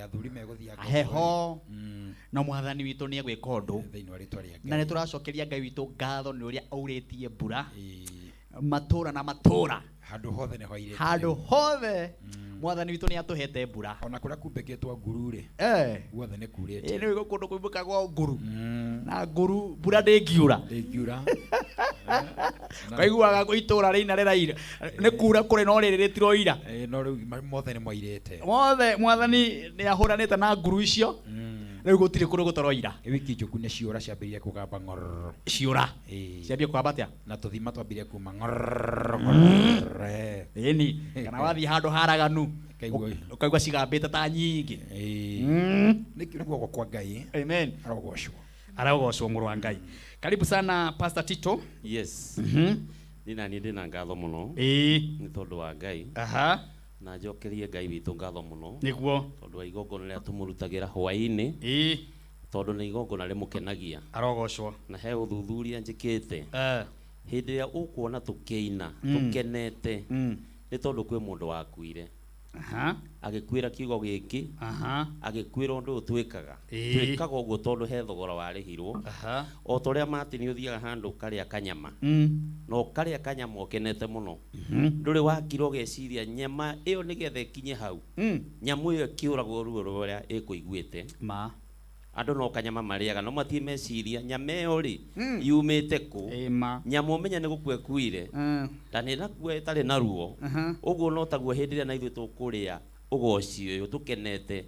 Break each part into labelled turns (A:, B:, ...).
A: Athuri megũthianga
B: Heho. No mwathani witũ nĩ egwĩka ũndũ
A: thĩinĩ wa rĩtwa rĩa
B: na
A: Ngai.
B: nĩ tũracokeria Ngai witũ ngatho nĩ ũrĩa aurĩtie mbura
A: Ĩĩ.
B: Matũra na matũra.
A: Handũ hothe nĩ hairĩte.
B: Handũ hothe mwathani witũ nĩ atũhete mbura.
A: Ona kũrĩa kumbĩkĩtwo nguru rĩ, guothe nĩ kurĩte.
B: Nĩ kũndũ kumbĩkagwo nguru na nguru mbura ndĩngiura.
A: Ndĩngiura.
B: Kaiguaga itũra rĩina rĩraira nĩ kura kũrĩ no rĩrĩ rĩtiroira.
A: Ĩĩ, no rĩu mothe nĩ moirĩte.
B: Mothe mwathani nĩ ahũranĩte na nguru icio. Rĩu gũtirĩ kũndũ gũtaroira.
A: Wiki njũku nĩ ciũra ciambĩrĩire kũgamba ng'ororo.
B: Ciũra
A: Ĩĩ.
B: ciambie kwamba atĩa?
A: Na tũthima twambire kuma ng'ororo ng'ororo, eh.
B: Ĩni kana wathiĩ handũ haraganu
A: Kaigua.
B: ũkaigua cigambĩte ta nyingĩ.
A: Ĩĩ. Nĩ guoko kwa Ngai.
B: Amen.
A: Arogocwo.
B: Arogocwo mũrũ wa Ngai. Karibu sana, Pastor Tito.
C: Yes. Niĩ naniĩ ndĩna ngatho mũno nĩ tondũ wa Ngai na njokerie Ngai witũ ngatho mũno tondũ wa igongona rĩrĩa tũmũrutagĩra hwaĩ-inĩ tondũ nĩ igongona rĩmũkenagia.
B: Arogocwo.
C: Na he ũthuthuria njĩkĩte hĩndĩ ĩrĩa ũkuona tũkĩina tũkenete nĩ tondũ kwĩ mũndũ wakuire agĩkuĩra kiugo gĩkĩ, agĩkuĩra ũndũ ũyũ twĩkaga. Twĩkaga ũguo tondũ he thogora warĩhirwo. O ta ũrĩa Martin ũthiaga handũ ũkarĩa kanyama na ũkarĩa kanyama ũkenete mũno, ndũrĩ wakira ũgeciria nyama ĩyo nĩgetha ĩkinye hau, nyamũ ĩyo ĩkĩũragwo ruo rũrĩa ĩkũiguĩte.
B: Ma.
C: Andũ no kanyama marĩaga no matirĩ meciria nyama ĩyo rĩ yumĩte kũ.
B: Ĩma.
C: Nyamũ ũmenye nĩ gũkua ĩkuire na nĩ ĩrakua ĩtarĩ na ruo. Ũguo no taguo hĩndĩ ĩrĩa na ithuĩ tũkũrĩa ũgoci ũyũ tũkenete,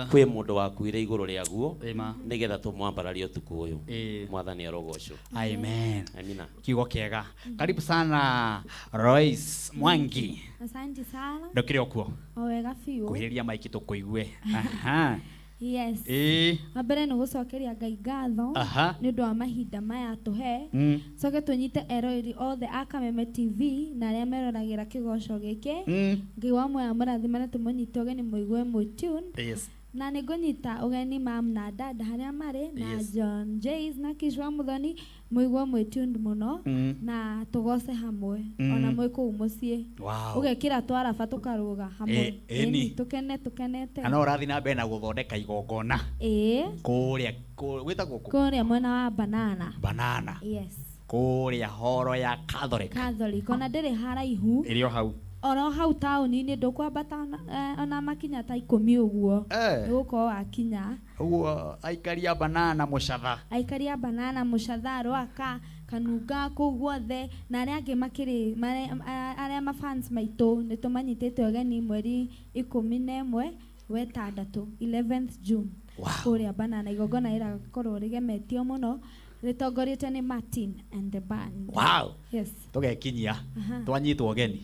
C: kwĩ mũndũ wakuire igũrũ rĩaguo
B: Ĩma.
C: nĩgetha tũmwambararie ũtukũ ũyũ. Mwathani arogocwo.
B: Amen.
C: Amina.
B: Kiugo kĩega. Karibu sana, Royce Mwangi.
D: Asante sana.
B: Ndũkĩrĩ o kuo?
D: O wega biũ.
B: Kuhĩrĩria maiki tũkũigue. Aha.
D: Yes. Wa mbere nĩ gũcokeria Ngai ngatho nĩ ũndũ wa mahinda maya atũhe. Coke tũnyite eroreri othe a Kameme TV na arĩa meroragĩra kĩgoco gĩkĩ. Ngai wa muoyo amũrathime na tũmũnyite ũgeni mũigue mwĩ tuned. Na nĩ ngũnyita ũgeni mam na dad harĩa marĩ na John Jays na Kish wa Muthoni mũigue mwĩ tuned mũno na tũgoce hamwe ona mwĩ kũu mũciĩ. Ũgekĩra twaraba tũkarũga hamwe.
B: Ĩni.
D: Ĩni, tũkene tũkenete.
B: Na no ũrathiĩ na mbere na gũthondeka igongona kũrĩa gwĩtagwo kũ?
D: Kũrĩa mwena wa Banana.
B: Banana.
D: Yes.
B: Kũrĩa horo ya Catholic.
D: Catholic ona ndĩrĩ haraihu.
B: Ĩrĩ o hau.
D: Oro hau taũni-inĩ ndũkwambata ona makinya ta 10 ũguo. Nĩgũkorwo wakinya.
B: Ũguo aikari a Banana Mũcatha.
D: Aikari a Banana Mũcatha, Rwaka, Kanunga kũu guothe na arĩa angĩ makĩrĩ arĩa mafans maitũ nĩ tũmanyitĩte ũgeni mweri 11 wetandatũ, 11th June. Kũrĩa Banana igongona rĩrakorwo rĩgemetio mũno rĩtongoretio nĩ Martin and the band. Yes.
B: Tũgekinyia twanyitwo ũgeni.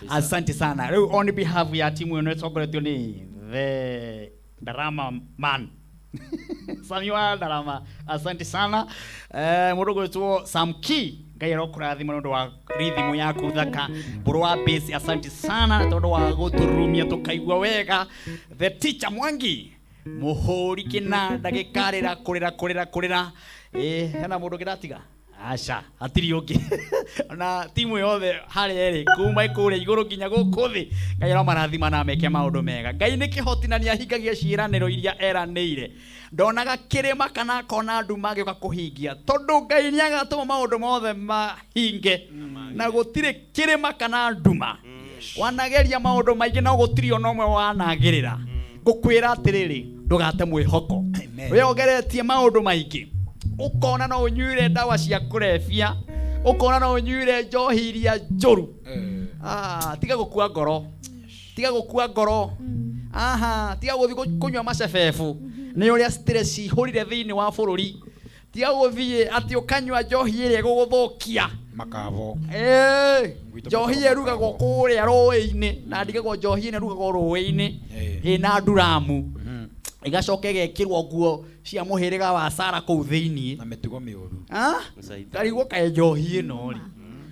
B: Asante sana. Rĩu on behalf ya timu ĩno ĩtongoretio nĩ the Ndarama man Sami wa Ndarama, asante sana. Mũndũ gwĩtwo Sam Key, Ngai arokũrathima nĩ ũndũ wa rhythm yaku thaka. Mbũrũ wa bass, asante sana tondũ wa gũtũrurumia tũkaigua wega. The teacher Mwangi mũhũri kĩnanda gĩkarĩra kũrĩra kũrĩra kũrĩra. Hena mũndũ ũngĩ ndatiga? Aca, hatirĩ ũngĩ. Na timu yothe harĩa ĩrĩ kuma kũrĩa igũrũ nginya gũkũ thĩ, Ngai aromarathima na ameke maũndũ mega. Ngai nĩ kĩhoti na nĩ ahingagia ciĩranĩro iria eranĩire. Ndonaga kĩrĩma kana akona nduma agĩũka kũhingia, tondũ Ngai nĩ agatũma maũndũ mothe mahinge na gũtirĩ kĩrĩma kana nduma. Wanageria maũndũ maingĩ no gũtirĩ ona ũmwe wanagĩrĩra. Ngũkwĩra atĩrĩrĩ, ndũgate mwĩhoko.
A: Amen.
B: We ũgeretie maũndũ maingĩ, ũkona no ũnyuire ndawa cia kũrebia, ũkona no ũnyuire njohi iria njũru. Tiga gũkua ngoro, tiga gũkua ngoro. Aha, tiga gũthiĩ kũnyua macebebu nĩ ũrĩa stress ihũrire thĩinĩ wa bũrũri. Tiga gũthiĩ atĩ ũkanyua njohi ĩrĩa ĩgũgũthũkia.
A: Makabo. Gwitũ
B: Njohi
A: mĩtaro
B: ĩrugagwo
A: makabo.
B: kũrĩa rũĩ-inĩ, na ndigagwo njohi ĩno ĩrugagwo rũĩ-inĩ ĩna nduramu, ĩgacoka ĩgekĩrwo nguo cia mũhĩrĩga wa Sara kũu thĩinĩ.
A: Na mĩtugo mĩũru.
B: Ah?
C: Caitani.
B: Karigwo kaĩ njohi ĩno rĩ,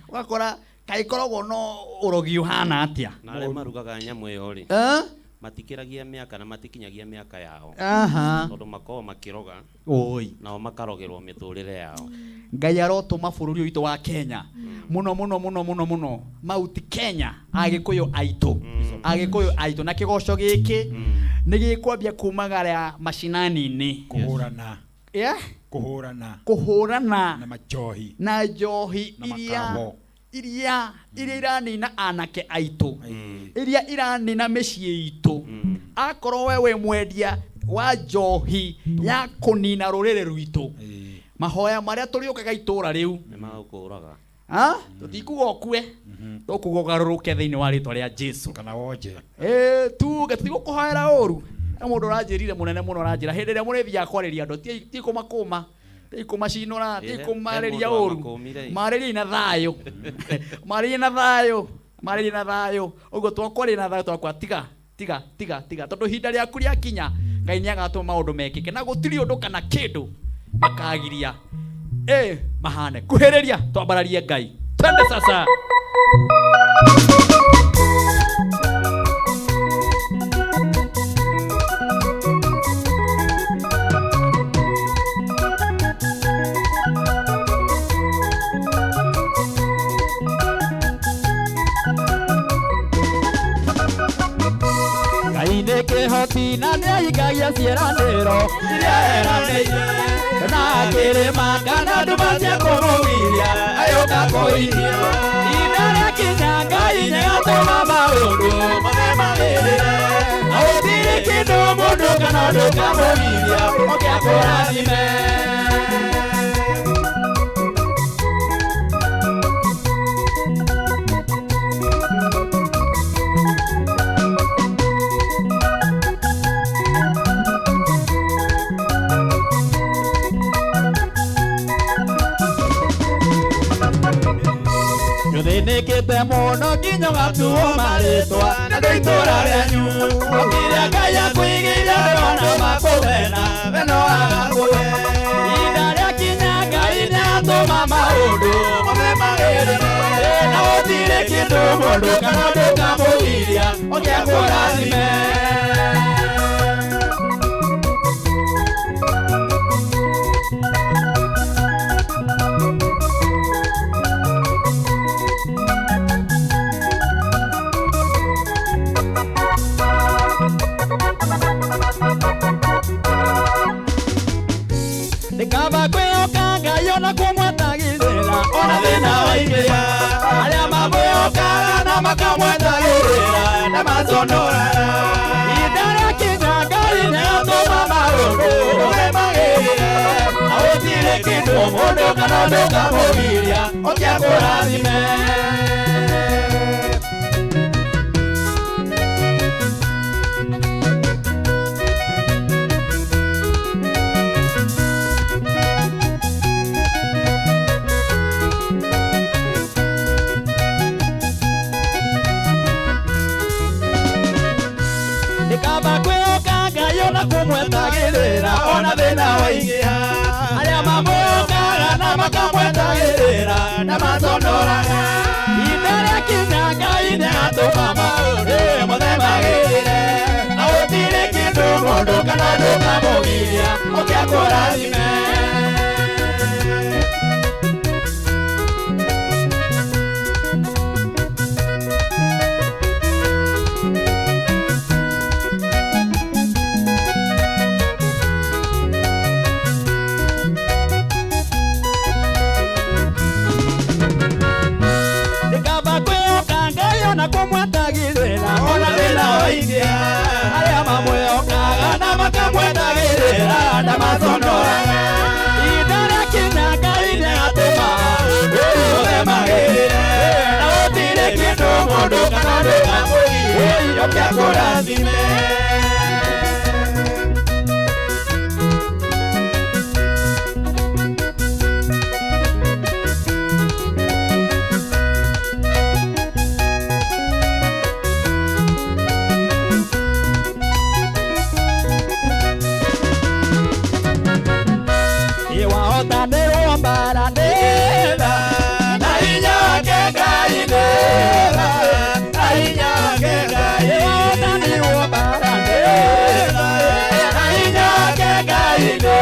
B: ũgakora kaĩ koragwo no ũrogi ũhana atĩa.
C: Na arĩa marugaga nyamũ ĩyo rĩ,
B: Eh?
C: matikĩragia mĩaka na matikinyagia mĩaka yao. Tondũ makoragwo makĩroga.
B: Oi.
C: Nao makarogerwo mĩtũrĩre yao.
B: Ngai arotũma bũrũri ũyũ witũ wa Kenya mũno mũno mũno mũno mũno Mount Kenya, Agĩkũyũ aitũ, Agĩkũyũ aitũ na kĩgoco gĩkĩ. Nĩ gĩkwambia kumagara macinani-inĩ.
A: Kũhũrana.
B: Yeah?
A: Kũhũrana.
B: Kũhũrana.
A: Na machohi.
B: Na njohi
A: Na
B: iria
A: makabo.
B: Iria iria iranina anake aitũ. Iria iranina mĩciĩ itũ. Akorwo we wĩ mwendia wa njohi ya kũnina rũrĩrĩ rwitũ. Mahoya marĩa tũrĩũkaga itũra rĩu.
C: Nĩ magũkũraga.
B: Ha? Tũtikuga ũkue. Tũkuga ũgarũrũke thĩinĩ wa rĩtwa rĩa Jesu.
A: Kana wonje.
B: Tuge tũtigũkũhoera ũru. He mũndũ ũranjĩrire mũnene mũno aranjĩra hĩndĩ ĩrĩa mũrĩthiaga kwarĩria andũ ti kũmakũma. Ti kũmacinũra, ti kũmarĩria ũru. Marĩriai na thayũ. Marĩriai na thayũ. Marĩriai na thayũ. Ũguo twakwaria na thayũ twakwa tiga tiga tiga tiga tondũ ihinda rĩaku rĩakinya Ngai nĩagatũma maũndũ mekĩke na gũtirĩ ũndũ kana kĩndũ makagiria mahane. Kuhĩrĩria twambararie Ngai. Twende sasa. Ngai nĩ kĩhoti na nĩahingagia ciĩranĩro iria eranĩire. Na kĩrĩma kana nduma cia kũmũgiria agĩũka kũinia. Ihinda rĩakinya Ngai nĩagatũma maũndũ mothe magĩrĩre. Na gũtirĩ kĩndũ mũndũ kana ũndũ ũkamũgiria oke akũrathime. Nĩũthĩnĩkĩte mũno nginya ũgatuo marĩtwa na andũ itũra rĩanyu. Okĩrĩa Ngai akũigĩire andũ makũmena, we no agakũhe. Ihinda rĩakinya Ngai nĩatũma maũndũ mothe magĩrĩre. Na gũtirĩ kĩndũ mũndũ kana ũndũ ũkamũgiria oke akũrathime. Ndikaba kwĩhoka Ngai ona kũmwetagĩrĩra ona thĩna waingĩha. Arĩa mamwĩhokaga na makamwetagĩrĩra na maconoraga. Ihinda rĩakinya Ngai nĩatũma maũndũ mothe magĩrĩre. Na gũtirĩ kĩndũ mũndũ kana ũndũ ũkamũgiria oke akũrathime. Ndikaba kwĩhoka Ngai ona kũmwetagĩrĩra ona thĩna waingĩha. Arĩa mamwĩhokaga na makamwetagĩrĩra na maconoraga. Ihinda rĩakinya Ngai nĩagatũma maũndũ mothe magĩrĩre. Na gũtirĩ kĩndũ mũndũ kana ũndũ ũkamũgiria oke akũrathime. Ndikaba kwĩhoka Ngai ona kũmwetagĩrĩra ona thĩna waingĩha. Arĩa mamwĩhokaga na makamwetagĩrĩra na maconoraga. Ihinda rĩakinya Ngai nĩagatũma mothe magĩrĩre. Na gũtirĩ kĩndũ mũndũ kana ũndũ ũkamũgiria oke akũrathime. Iwahota nĩwambara nĩtha, na hinya wake Ngai nĩtha, na hinya wake Ngai. Iwahota nĩwambara nĩtha, na hinya wake Ngai nĩtha,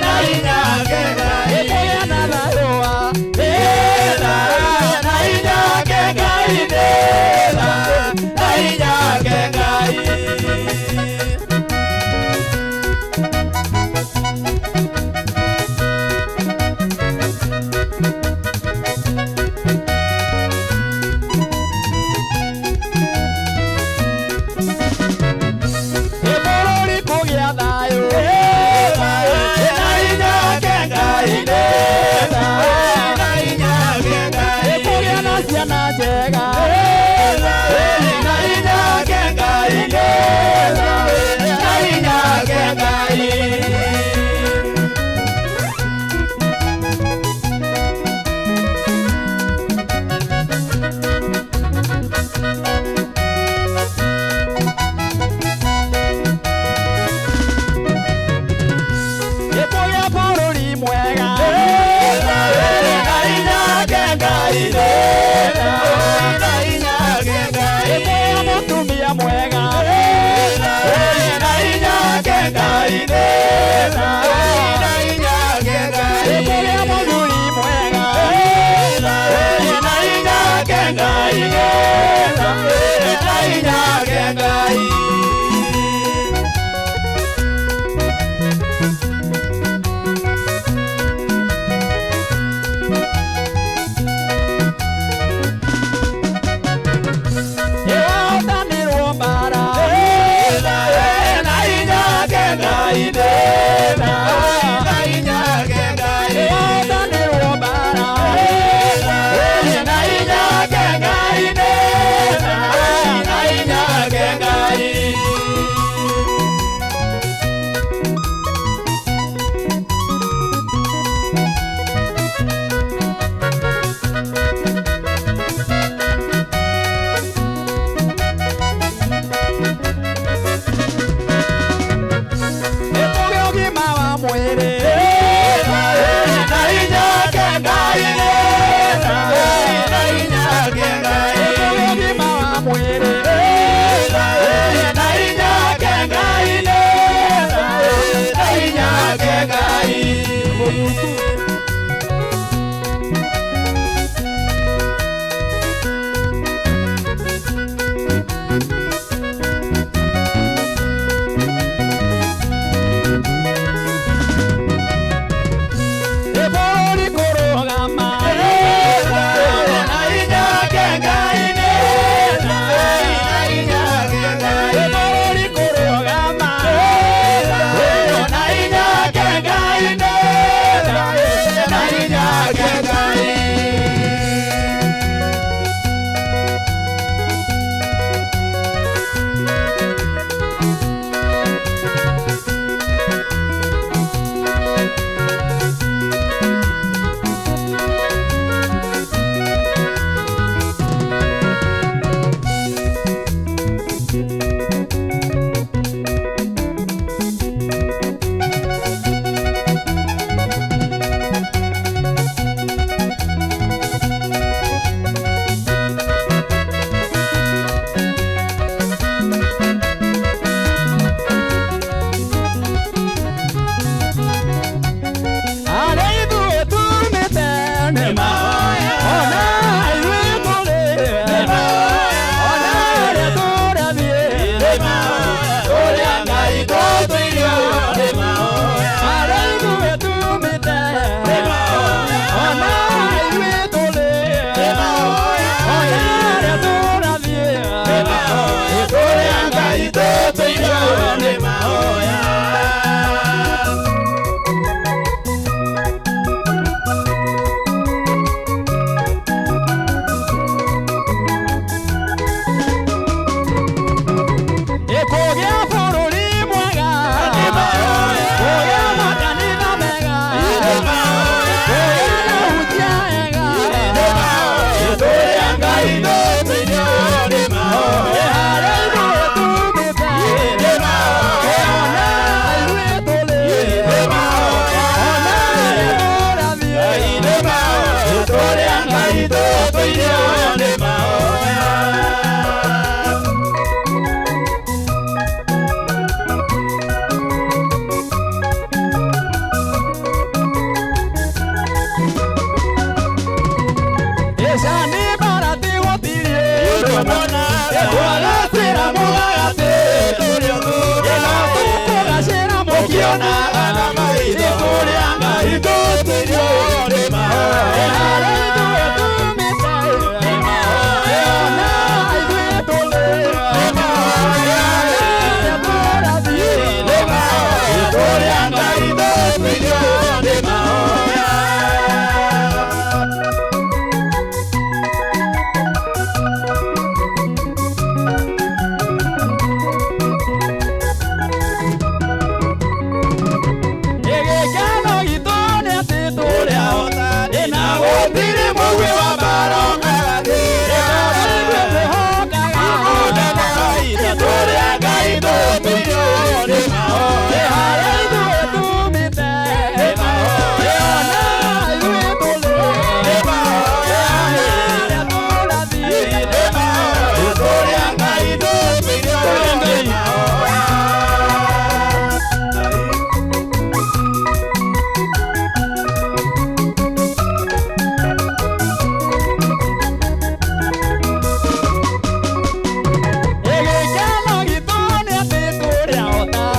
B: na hinya wake Ngai. Ĩkũgĩa na thayũ wa nĩtha, na hinya wake Ngai nĩtha, na hinya wake Ngai.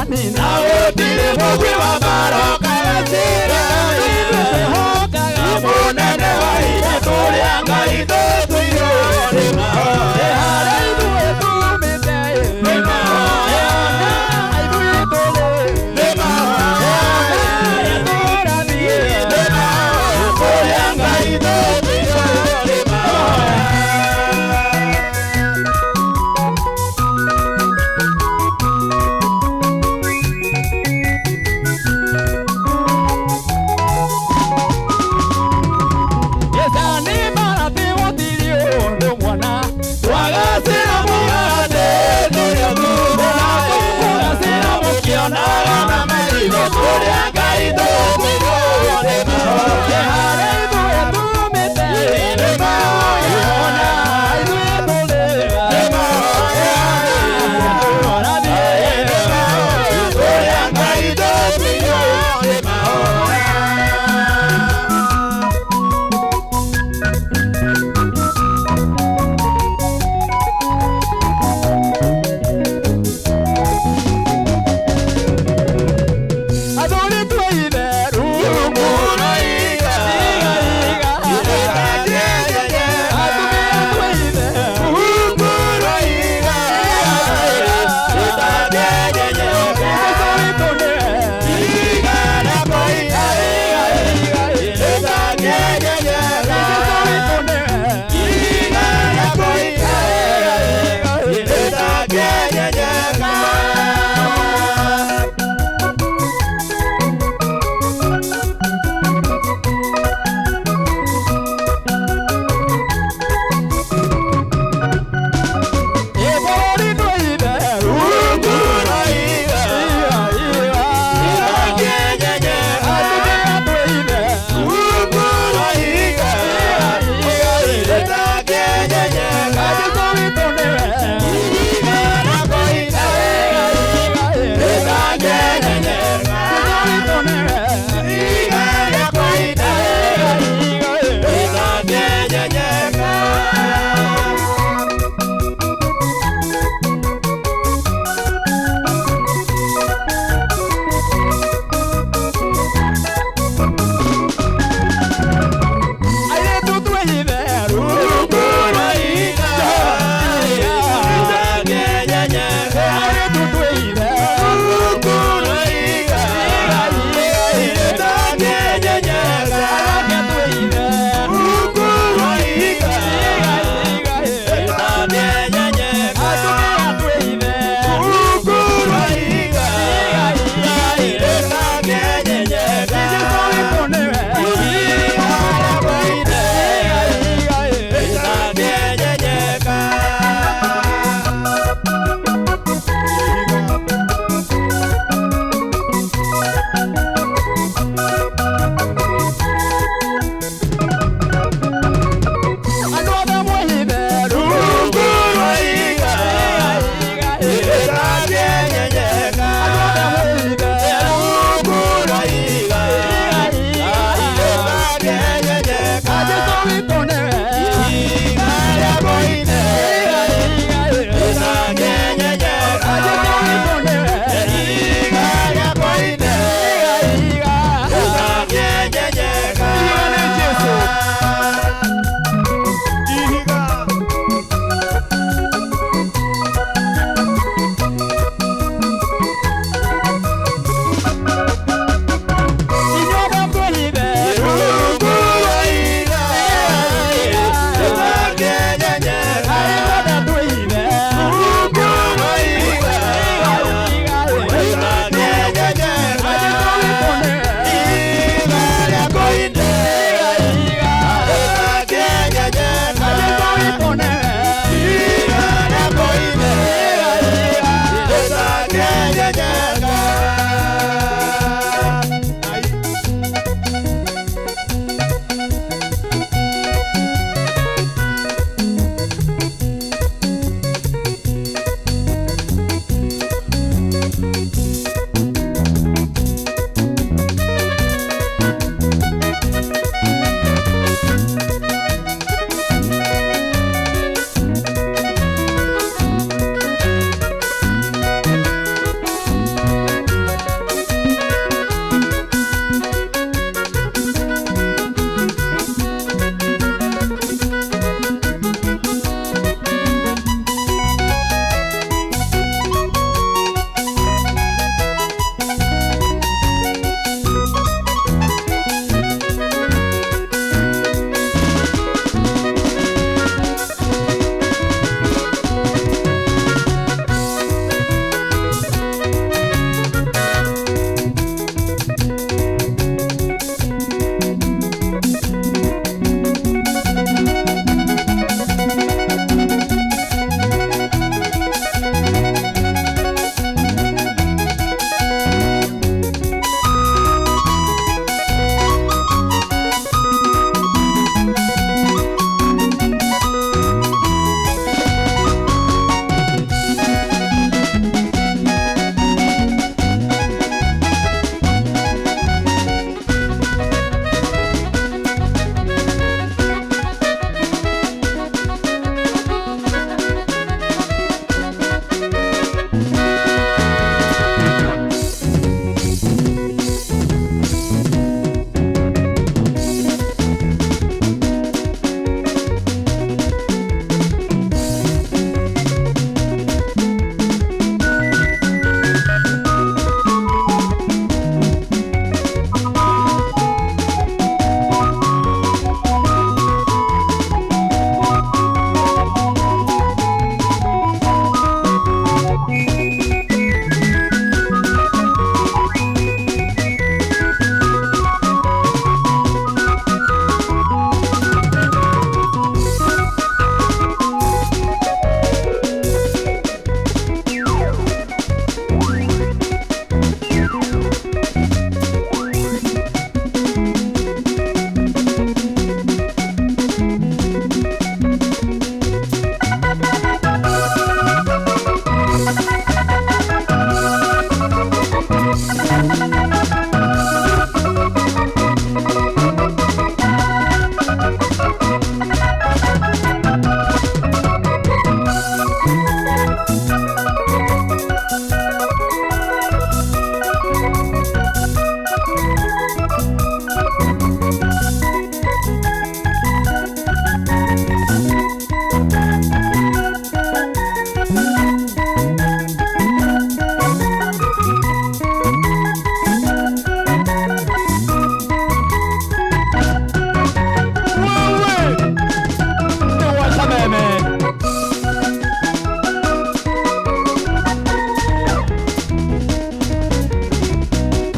B: Nĩ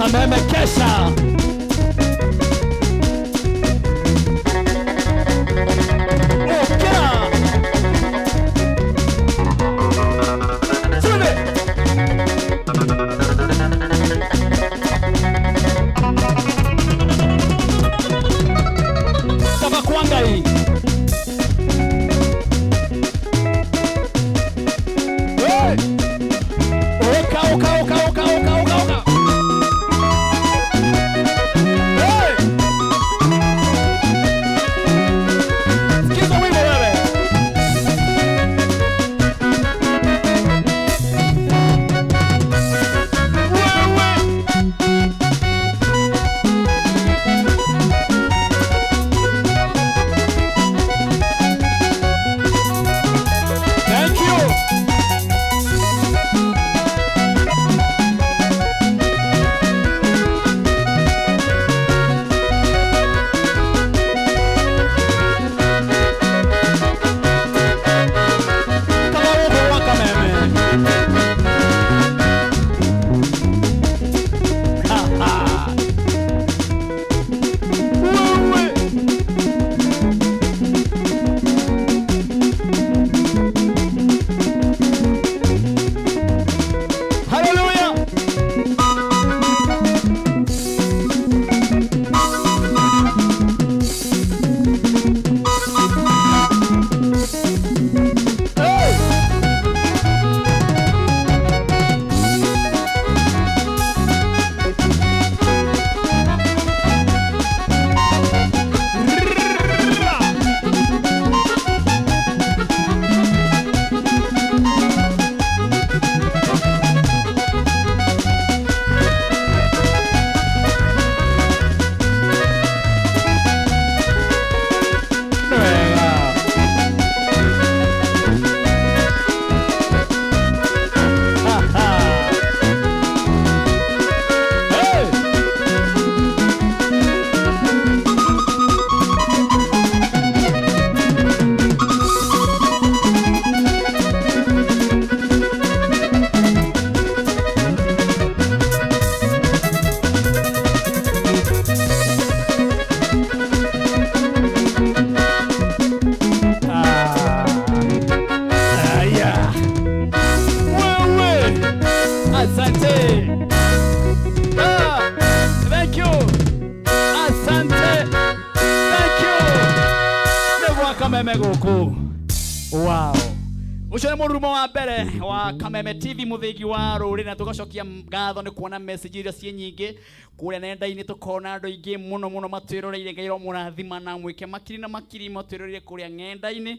B: Kameme Kesha. Okera. Twende. Kaba kwa Ngai. Hey! Oka, oka, oka, oka, oka, oka, oka. Hey! Sikiza wimbo wewe. Wewe. Thank you. Kama uko wa Kameme. Ha, ha. Wewe. Hallelujah. Hey! Wega. Ha, ha. Hey! Ah. Aya. Wewe. Asante. Ah, thank you. Asante. Thank you. Nĩ gwa Kameme gũkũ. Wow. Ũcio nĩ mũrurumo wa mbere wa Kameme TV, mũthĩgi wa rũrĩrĩ, na tũgacokia ngatho nĩ kuona message iria ciĩ nyingĩ kũrĩa nenda-inĩ, tũkona andũ aingĩ mũno mũno matwĩroreire. Ngai romũrathima na mwĩke makiri na makiri matwĩroreire kũrĩa ng'enda-inĩ.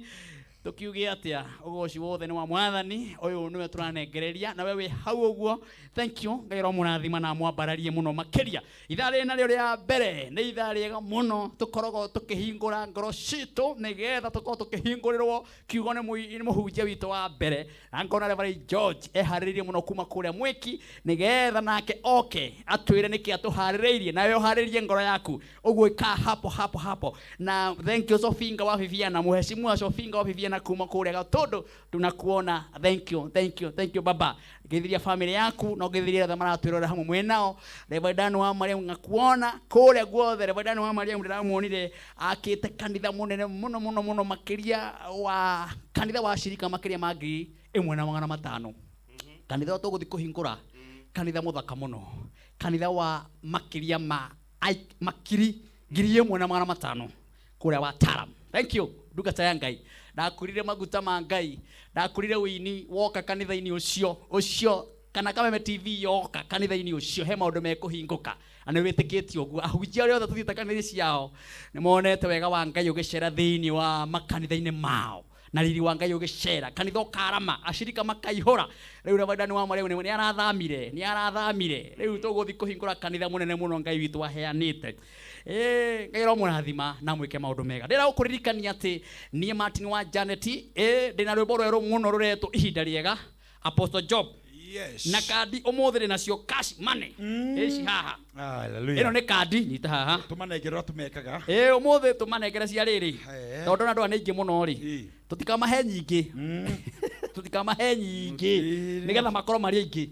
B: Tukiuge atia, ugoci wothe nĩ wa Mwathani ũyũ, nĩwe tũranengereria na we wĩ hau ũguo. Thank you. Ngai romũrathima na mwambararie mũno makĩria. Ithaa rĩrĩ narĩo rĩa mbere nĩ ithaa rĩega mũno, tũkoragwo tũkĩhingũra ngoro citũ nĩgetha tũkorwo tũkĩhingũrĩrwo kiugo nĩ nĩ mũhunjia witũ wa mbere, na ngona Reverend George eharĩrĩirie mũno kuma kũrĩa Mwĩki nĩgetha nake oke atwĩre nĩkĩ atũharĩrĩirie, nawe ũharĩrie ngoro yaku ũguo ikaa hapo hapo hapo. Na thank you Sofinga wa Viviana, mheshimiwa Sofinga wa Viviana kuma kũrĩa Gatũndũ, tunakuona. Thank you, thank you, thank you baba. Ngĩthiria family yaku na ngĩthiria arĩa maratwĩrora hamwe mwenao. Reverend Dan wa Mariam, ngakuona kũrĩa guothe. Reverend Dan wa Mariam ndĩramuonire akĩte kanitha mũnene mũno mũno mũno makĩria, wa kanitha wa shirika makĩria ma 1500. Kanitha ũrĩa tũgũthiĩ kũhingũra, kanitha mũthaka mũno, kanitha wa makĩria ma makiri 1500 kũrĩa wa Taram. Thank you, ndungata ya Ngai. Ndakurire maguta ma Ngai, ndakurire wĩini woka kanitha-inĩ ũcio ũcio, kana Kameme TV yoka kanitha-inĩ ũcio, he maũndũ mekũhingũka, na nĩ wĩtĩkĩtie ũguo. Ahunjia arĩa othe tũthiĩte kanitha ciao nĩ monete wega wa Ngai ũgĩcera thĩinĩ wa makanitha-inĩ mao, na riri wa Ngai ũgĩcera kanitha ũkarama, ashirika makaihũra. Rĩu Reverend wa Mariam nĩ arathamire, nĩ arathamire. Rĩu tũgũthiĩ kũhingũra kanitha mũnene mũno Ngai witũ aheanĩte. Ngai romũrathima na mwĩke maũndũ mega. Ndĩra gũkũririkania atĩ niĩ Martin wa Janet, ndĩna rwĩmbo rwerũ mũno rũretwo Ihinda Rĩega, Apostle Job.
A: Yes.
B: Na kandi ũmũthĩ ndĩ nacio cash money ici haha.
A: Hallelujah.
B: Ĩno nĩ kandi, nyita haha.
A: Tũmanengere ũrĩa tũmekaga.
B: Ĩ, ũmũthĩ tũmanengere cia rĩrĩ, tondũ andũ aya nĩ aingĩ mũno rĩ, tũtikamahe nyingĩ, tũtikamahe nyingĩ nĩgetha makorwo marĩ aingĩ.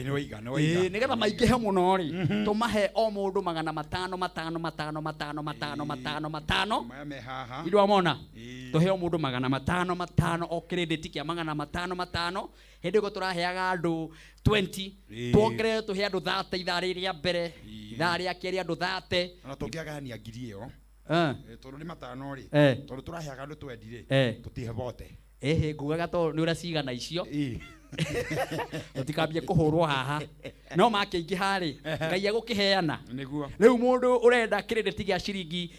A: Nĩ waiga, nĩ waiga.
B: Nĩgetha maingĩhe mũno rĩ, tũmahe o mũndũ magana matano matano matano matano matano matano matano.
A: Maya me haha.
B: Nĩ wamona?
A: Ĩĩ.
B: Tũhe o mũndũ magana matano matano, o credit kĩa magana matano matano. Hĩndĩ ĩyo tũraheaga andũ 20, tuongerere tũhe andũ 30 ithaa rĩrĩ rĩa mbere, ithaa rĩa kerĩ andũ 30.
A: Ona tũngĩagayania ngiri ĩyo, tondũ nĩ matano rĩ, tondũ tũraheaga andũ 20 rĩ, tũtihe bote.
B: Ĩhĩ, ngugaga tondũ nĩ ũrĩa cigana icio. Tũtikambie kũhũrwo haha, no makĩingĩha rĩ, Ngai egũkĩheana.
A: Nĩguo.
B: Rĩu mũndũ ũrenda credit gĩa ciringi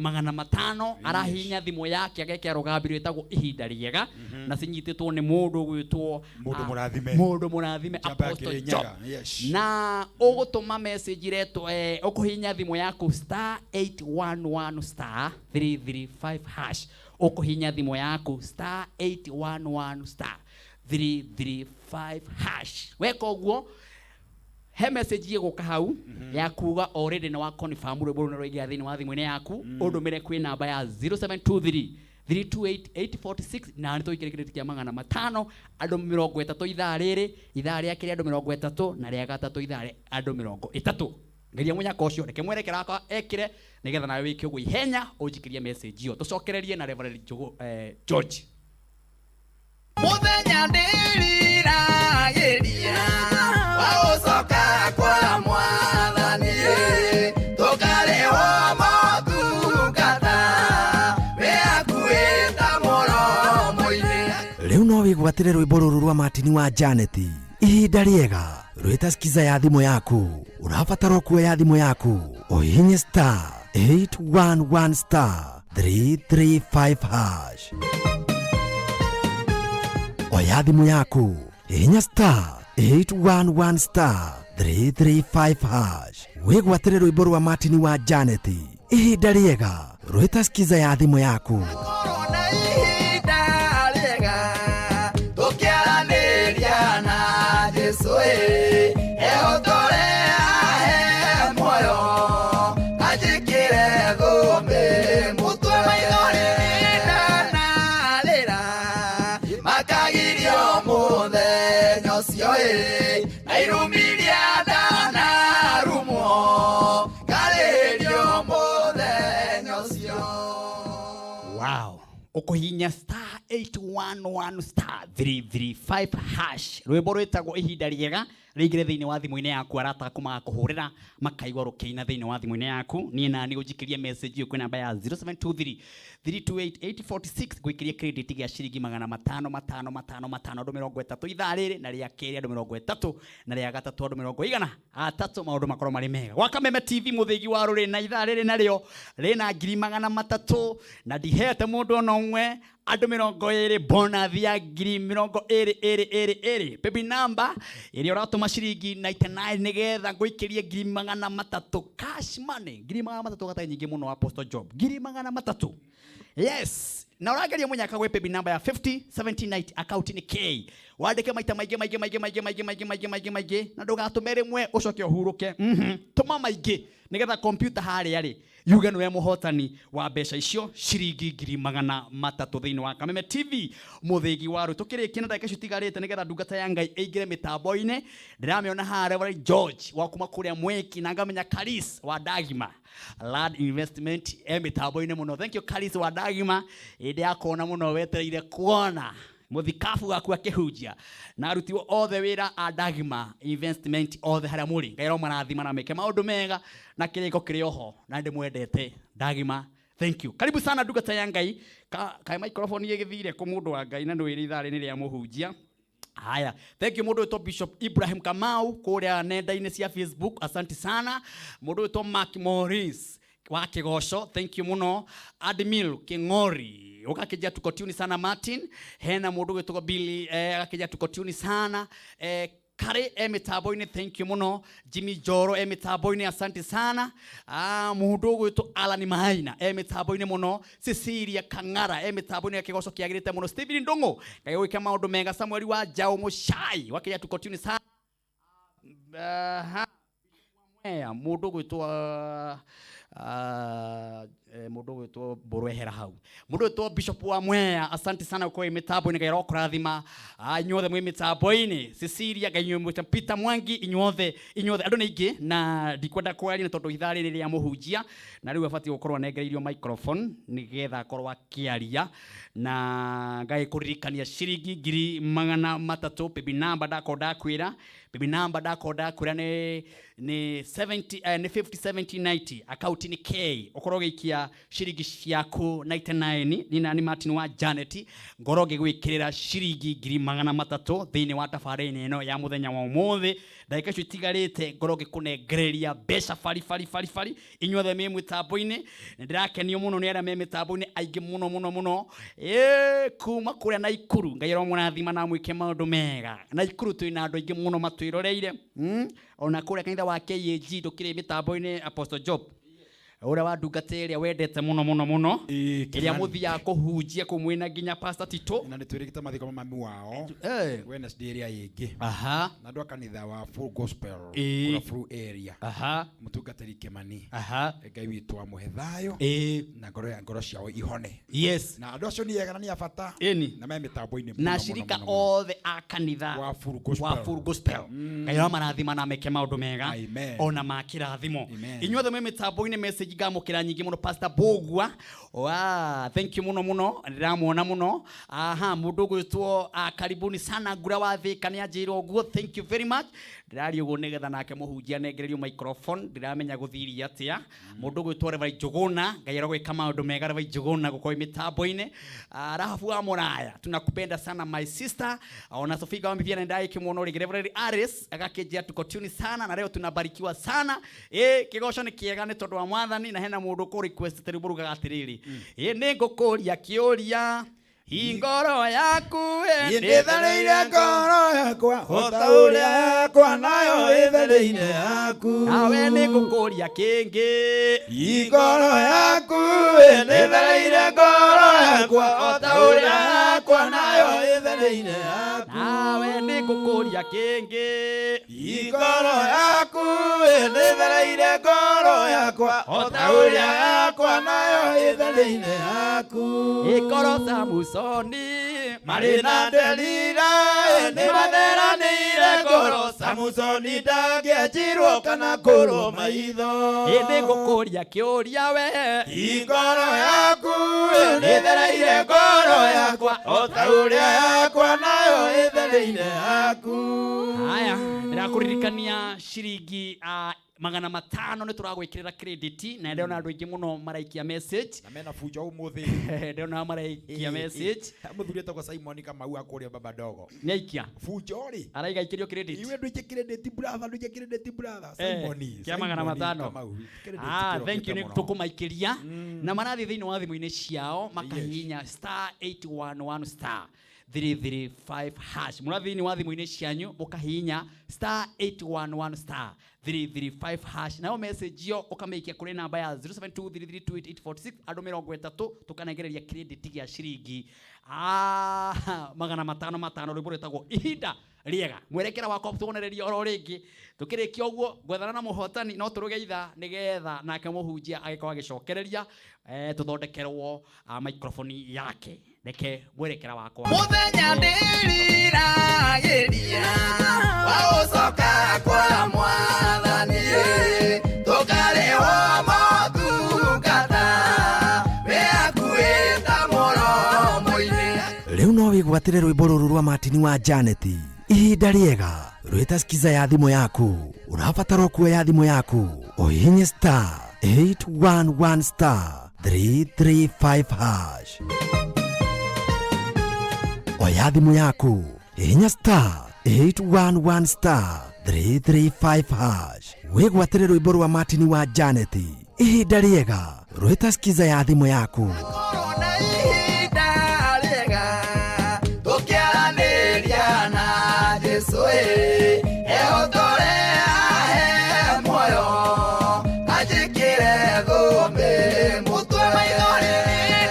B: magana matano arahihinya thimũ yake agekĩra rũgambi rwĩtagwo Ihinda Rĩega, na cinyitĩtwo nĩ mũndũ ũgwĩtwo
A: Mũndũ mũrathime.
B: Mũndũ mũrathime.
A: Njamba ya
B: Apostle
A: Kĩrĩnyaga,
B: Job. Na ũgũtũma message iretwo ũkũhihinya thimũ yaku star 811 star 335 hash. Ũkũhihinya thimũ yaku star 811 star 335 hash. Weka ũguo, he message ĩgũka hau ya kuga already nĩ wa confirm rwĩmbo rũu nĩ rwaingĩra thĩinĩ wa thimũ-inĩ yaku. Ũndũmĩre kwĩ namba ya 0723 328846 na nĩ tũikĩre credit kĩa magana matano andũ 30 ithaa rĩrĩ, ithaa rĩa kerĩ andũ 30, na rĩa gatatũ ithaa andũ 30. Ngeria mũnyaka ũcio, reke mwerekera wakwa ekĩre nĩgetha nawe wĩke ũguo ihenya, ũnjikĩrie message ĩyo, tũcokererie na Reverend Njũgũ, George.
E: Mũthenya ndĩriragĩria wa gũcoka kwa Mwathani, tũkarĩhwo motungata wĩ hakuhĩ ta mũromo-inĩ.
F: Rĩu no wĩgwatĩre rwĩmbo rũrũ rwa Martin wa Janet, Ihinda Rĩega, rwĩta skiza ya thimũ yaku. Ũrabatara kuoya thimũ yaku ũhihinye star 811 star 335 hash. Oya thimũ yaku, hihinya star 811 star 335 hash, wĩgwatĩre rwĩmbo rwa Martin wa Janet, Ihinda Rĩega, rwĩta skiza ya thimũ yaku.
E: Korwo na ihinda rĩega tũkĩaranĩria na Jesũ, ĩ ehotore ahe muoyo anjĩkĩre thũmbĩ mũtwe. Maithori ndanarĩra makagirio mũthenya ũcio, ĩ na irumiria ndanarumwo ngarĩrio mũthenya ũcio.
B: Wow, ũkũhihinya star 811 star 335 hash, rwĩmbo rwĩtagwo Ihinda Rĩega rĩingĩre thĩinĩ wa thimũ-inĩ yaku. Arata aku magakũhũrĩra makaigua rũkĩina thĩinĩ wa thimũ-inĩ yaku. Niĩ nani ũnjikĩrie message ĩyo kwĩ namba ya 0723 328846, ngũikĩrie credit gĩa ciringi magana matano matano matano matano andũ 30 ithaa rĩrĩ, na rĩa kerĩ andũ 30, na rĩa gatatũ andũ 130, maũndũ makorwo marĩ mega. Gwa Kameme TV, mũthĩgi wa rũrĩ, na ithaa rĩrĩ narĩo rĩna 300,000 na ndihete mũndũ ona ũmwe, andũ 20 bonus ya 20,000 ĩrĩ ĩrĩ ĩrĩ. Baby number ĩrĩa ũratũma ciringi 99 nĩgetha ngũikĩrie 300,000 cash money, 300,000 gatarĩ nyingĩ mũno. Apostle Job, 300,000, yes. Na ũrageria mũnyaka gwĩ paybill number ya 50 79, account nĩ K. Wandĩke maita maingĩ maingĩ maingĩ maingĩ maingĩ maingĩ maingĩ maingĩ maingĩ, na ndũgatũme rĩmwe ũcoke ũhurũke. Tũma maingĩ nĩgetha kompiuta harĩa rĩ yuge nĩwe mũhotani wa mbeca icio ciringi 300,000 thĩinĩ wa Kameme TV, mũthĩgi wa rũ. Tũkĩrĩkia na ndagĩka icio itigarĩte nĩgetha ndungata ya Ngai ĩingĩre mĩtambo-inĩ, ndĩramĩona haha Reverend George wa kuma kũrĩa Mweki, na ngamenya Karis wa Ndagima Land Investment e mĩtambo-inĩ mũno. Thank you, Karis wa Ndagima, ĩndĩ ya kuona mũno wetereire kuona mũthikabu waku akĩhunjia, na aruti othe wĩra a Ndagima Investment othe harĩa mũrĩ. Ngai aromarathima na meke maũndũ mega na kĩrĩko kĩrĩ oho, na ndĩmwendete Ndagima. Thank you, karibu sana ndungata ya Ngai. Kaĩ microphone ĩgĩthire kũ, mũndũ wa Ngai? Na nĩwĩrĩ ithaa rĩrĩ rĩa mũhunjia. Haya, thank you mũndũ wĩtwo Bishop Ibrahim Kamau kũrĩa nenda-inĩ cia Facebook, asante sana. Mũndũ wĩtwo Mark Morris wa Kĩgoco, thank you mũno. Admil King'ori ũgakĩnjia tuko tuni sana. Martin, hena mũndũ wĩtwo Billy agakĩnjia tuko tuni sana. Karĩ e mĩtambo-inĩ, thank you mũno. Jimmy Joro e mĩtambo-inĩ, asante sana. Mũndũ ũgwĩtwo Alan Maina e mĩtambo-inĩ mũno. Cecilia Kang'ara e mĩtambo-inĩ ya kĩgoco kĩagĩrĩte mũno. Stephen Ndung'u, Ngai gwĩka maũndũ mega. Samuel wa Njaũ Mũcai wakĩria tuko tuni sana. Aha. Mwea, mundu gwitwo mundu gwitwo Mburwehera hau, mundu gwitwo Bishop wa Mwea, asante sana kwa mitambo-inĩ, Ngai arokũrathima. Inyuothe mwĩ mitambo-inĩ, Cecilia, Ngai inyuĩ, Peter Mwangi, inyuothe inyuothe, andũ nĩ aingĩ na ndikwenda kwaria nĩ tondũ ithaa rĩrĩ rĩa mũhunjia na rĩu abatiĩ gũkorwo anengereirio microphone nĩgetha akorwo akĩaria. Na ngagĩkũririkania ciringi 300,000, baby number ndakorwo ndakwĩra, baby number ndakorwo ndakwĩra nĩ 70, nĩ 50 70 90, account nĩ K, ũkorwo ũgĩikia ciringi ciaku 99. Nina ni Martin wa Janet, ngorwo ngĩgwĩkĩrĩra ciringi 300,000 thĩinĩ wa tabarĩra ĩno ya mũthenya wa ũmũthĩ. Ndagĩka icio itigarĩte ngorwo ngĩkũnengereria mbeca bari bari bari bari. Inyuothe me mĩtambo-inĩ, nĩ ndĩrakenio mũno nĩ arĩa me mĩtambo-inĩ aingĩ mũno mũno mũno. Kuma kũrĩa Naikuru, Ngai aromũrathima na amwĩke maũndũ mega. Naikuru twĩna andũ aingĩ mũno matwĩroreire. Ona kũrĩa kanitha wa KAG ndũkĩrĩ mĩtambo-inĩ, Apostle Job ũrĩa wa ndungata ĩrĩa wendete mũno mũno mũno, ĩrĩa mũthiaga kũhunjia kũu mwĩna nginya Pastor Tito.
A: Na nĩ twĩrĩgĩte mathiko ma mami wao Wednesday ĩrĩa ĩngĩ. Na andũ a kanitha wa Full Gospel kũrĩa Full area, mũtungatĩri Kĩmani, Ngai witũ amũhe thayũ na ngoro ya ngoro ciao ihone. Na andũ acio nĩ ega na nĩ a bata na me mĩtambo-inĩ
B: na acirika othe a kanitha
A: wa Full Gospel,
B: wa Full Gospel, Ngai aramarathima na meke maũndũ mega ona ma kĩrathimo. Inyuothe mwĩ mĩtambo-inĩ, message ngamũkĩra nyingĩ mũno. Pastor Bogua wa, thank you mũno mũno, ndĩramuona mũno. Aha, mũndũ ũgwĩtwo karibuni sana Ngura wa Thĩka nĩ anjĩra ũguo, thank you very much. Ndĩraria ũguo nĩgetha nake mũhunjia anengererio microphone, ndiramenya gũthiria atĩa. Mũndũ ũgwĩtwo Reverend Njuguna, Ngai arogwĩka maũndũ mega. Reverend Njuguna gũkorwo mĩtambo-inĩ. Rahabu wa Mũraya, tunakupenda sana my sister. Ona Sofia wa Mivia nenda ikimwona rĩngĩ. Reverend Aris agakĩnjia tuko tune sana na leo tunabarikiwa sana. Kĩgoco nĩ kĩega nĩ tondũ wa Mwathani. Na hena mũndũ ũkũ request rwĩmbo rugaga atĩrĩrĩ, nĩ ngũkũria kĩũria, ngoro yaku
E: ndĩthereire ngoro yakwa o ta ũrĩa yakwa nayo ĩthereire yaku.
B: Nawe nĩ ngũkũria kĩngĩ,
E: ngoro yaku ndĩthereire ngoro yakwa o ta ũrĩa yakwa nayo ĩthereire yaku.
B: Nawe nĩ ngũkũria kĩngĩ,
E: ngoro yaku ndĩthereire ngoro yakwa o ta ũrĩa yakwa nayo ĩthereire yaku.
B: Ngoro Samusoni
E: marĩ na Delila nĩ matheranĩire ngoro, Samusoni ndangĩanjirwo kana kũrwo maitho.
B: Ĩndĩ ngũkũria kĩũria we,
E: ngoro yaku ndĩthereire ngoro yakwa o ta ũrĩa yakwa nayo ĩthereire yaku.
B: Haya, ndĩrakũririkania ciringi 500 nĩ tũragwĩkĩrĩra credit, na ndĩrona andũ aingĩ mũno maraikia message.
A: Na mena fujo ũmũthĩ.
B: Ndĩrona maraikia message.
A: Mũthuri etagwo Simon Kamau akũrĩa Baba Dogo.
B: Nĩ aikia
A: fujo rĩ,
B: araiga aikĩrio credit.
A: Iwe ndũikie credit brother, ndũikie credit brother. Simon
B: Kĩa 500.
A: Kamau, credit
B: Thank you,
A: kĩrokĩte
B: nĩ
A: mũno.
B: tũkũmaikĩria na marathiĩ thĩinĩ wa thimũ-inĩ ciao makahihinya star 811 star 335 hash. Mũrathiĩ thĩinĩ wa thimũ-inĩ cianyu mũkahihinya star 811 star 335 hash, nayo message ĩyo ũkamĩikia kũrĩ namba ya 0723328846. Andũ 30 tũkanengereria credit gĩa ciringi 500 matano. Rwĩmbo rwĩtagwo Ihinda Rĩega, mwerekera wakwa tuonereria oro rĩngĩ. Tũkĩrĩkia ũguo gwethana na mũhotani, no tũrũge ithaa nĩgetha nake mũhunjia agĩkorwo agĩcokereria, tũthondekerwo microphone yake. Reke mwerekera wakwa.
E: Mũthenya ndĩriragĩria wa gũcoka kwa Mwathani, tũkarĩhwo motungata wĩ hakuhĩ ta mũromo-inĩ.
F: Rĩu no wĩgwatĩre rwĩmbo rũrũ rwa Martin wa Janet, Ihinda Rĩega, rwĩta skiza ya thimũ yaku. Ũrabatara kuoya thimũ yaku ũhihinye star 811 star 335 hash. Oya thimũ yaku, hihinya star 811 star 335 hash, wĩgwatĩre rwĩmbo rwa Martin wa Janet, Ihinda Rĩega, rwĩta skiza ya thimũ yaku.
E: Korwo na ihinda rĩega tũkĩaranĩria na Jesũ, ehotore ahe muoyo anjĩkĩre thũmbĩ mũtwe. Maithori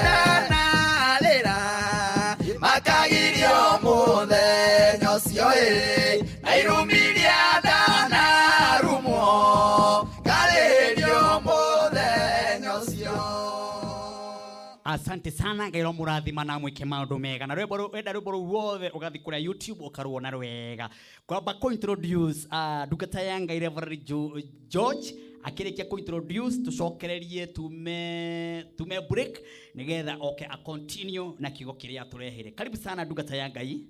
E: ndanarĩra makagirio mũthenya ũcio, na irumiria ndanarumwo.
B: Asante sana, Ngai romurathima na mwike maundu mega. Na rwimbo wenda rwimbo rũu ruothe ugathi kuria YouTube ukaruona rwega. Kwamba ku introduce ndungata ya Ngai Reverend George akĩrĩkia ku introduce tucokererie tume break nigetha oke a continue na kiugo kĩrĩa atũreheire. Karibu sana ndungata ya Ngai.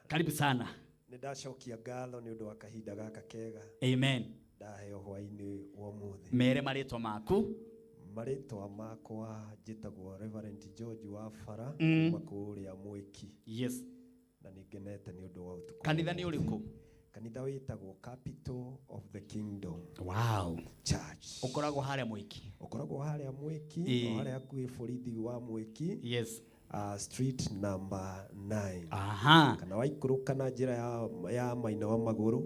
B: Karibu sana.
G: Nĩ ndacokia ngatho nĩ ũndũ wa kahinda gaka kega.
B: Amen.
G: Ndaheo hwaĩ-inĩ wa ũmũthĩ.
B: Mere marĩtwa maku.
G: Marĩtwa makwa njĩtagwo Reverend George wa Bara kuma kũrĩa Mwĩki.
B: Yes.
G: Na nĩ ngenete nĩ ũndũ wa ũtukũ.
B: Kanitha nĩ ũrĩkũ?
G: Kanitha wĩtagwo Capital of the Kingdom.
B: Wow.
G: Church.
B: Ũkoragwo harĩa Mwĩki.
G: Ũkoragwo harĩa Mwĩki, o harĩa hakuhĩ borithi wa Mwĩki.
B: Yes.
G: Street number 9.
B: Aha.
G: Kana waikũrũka na njĩra ya maina wa magũrũ.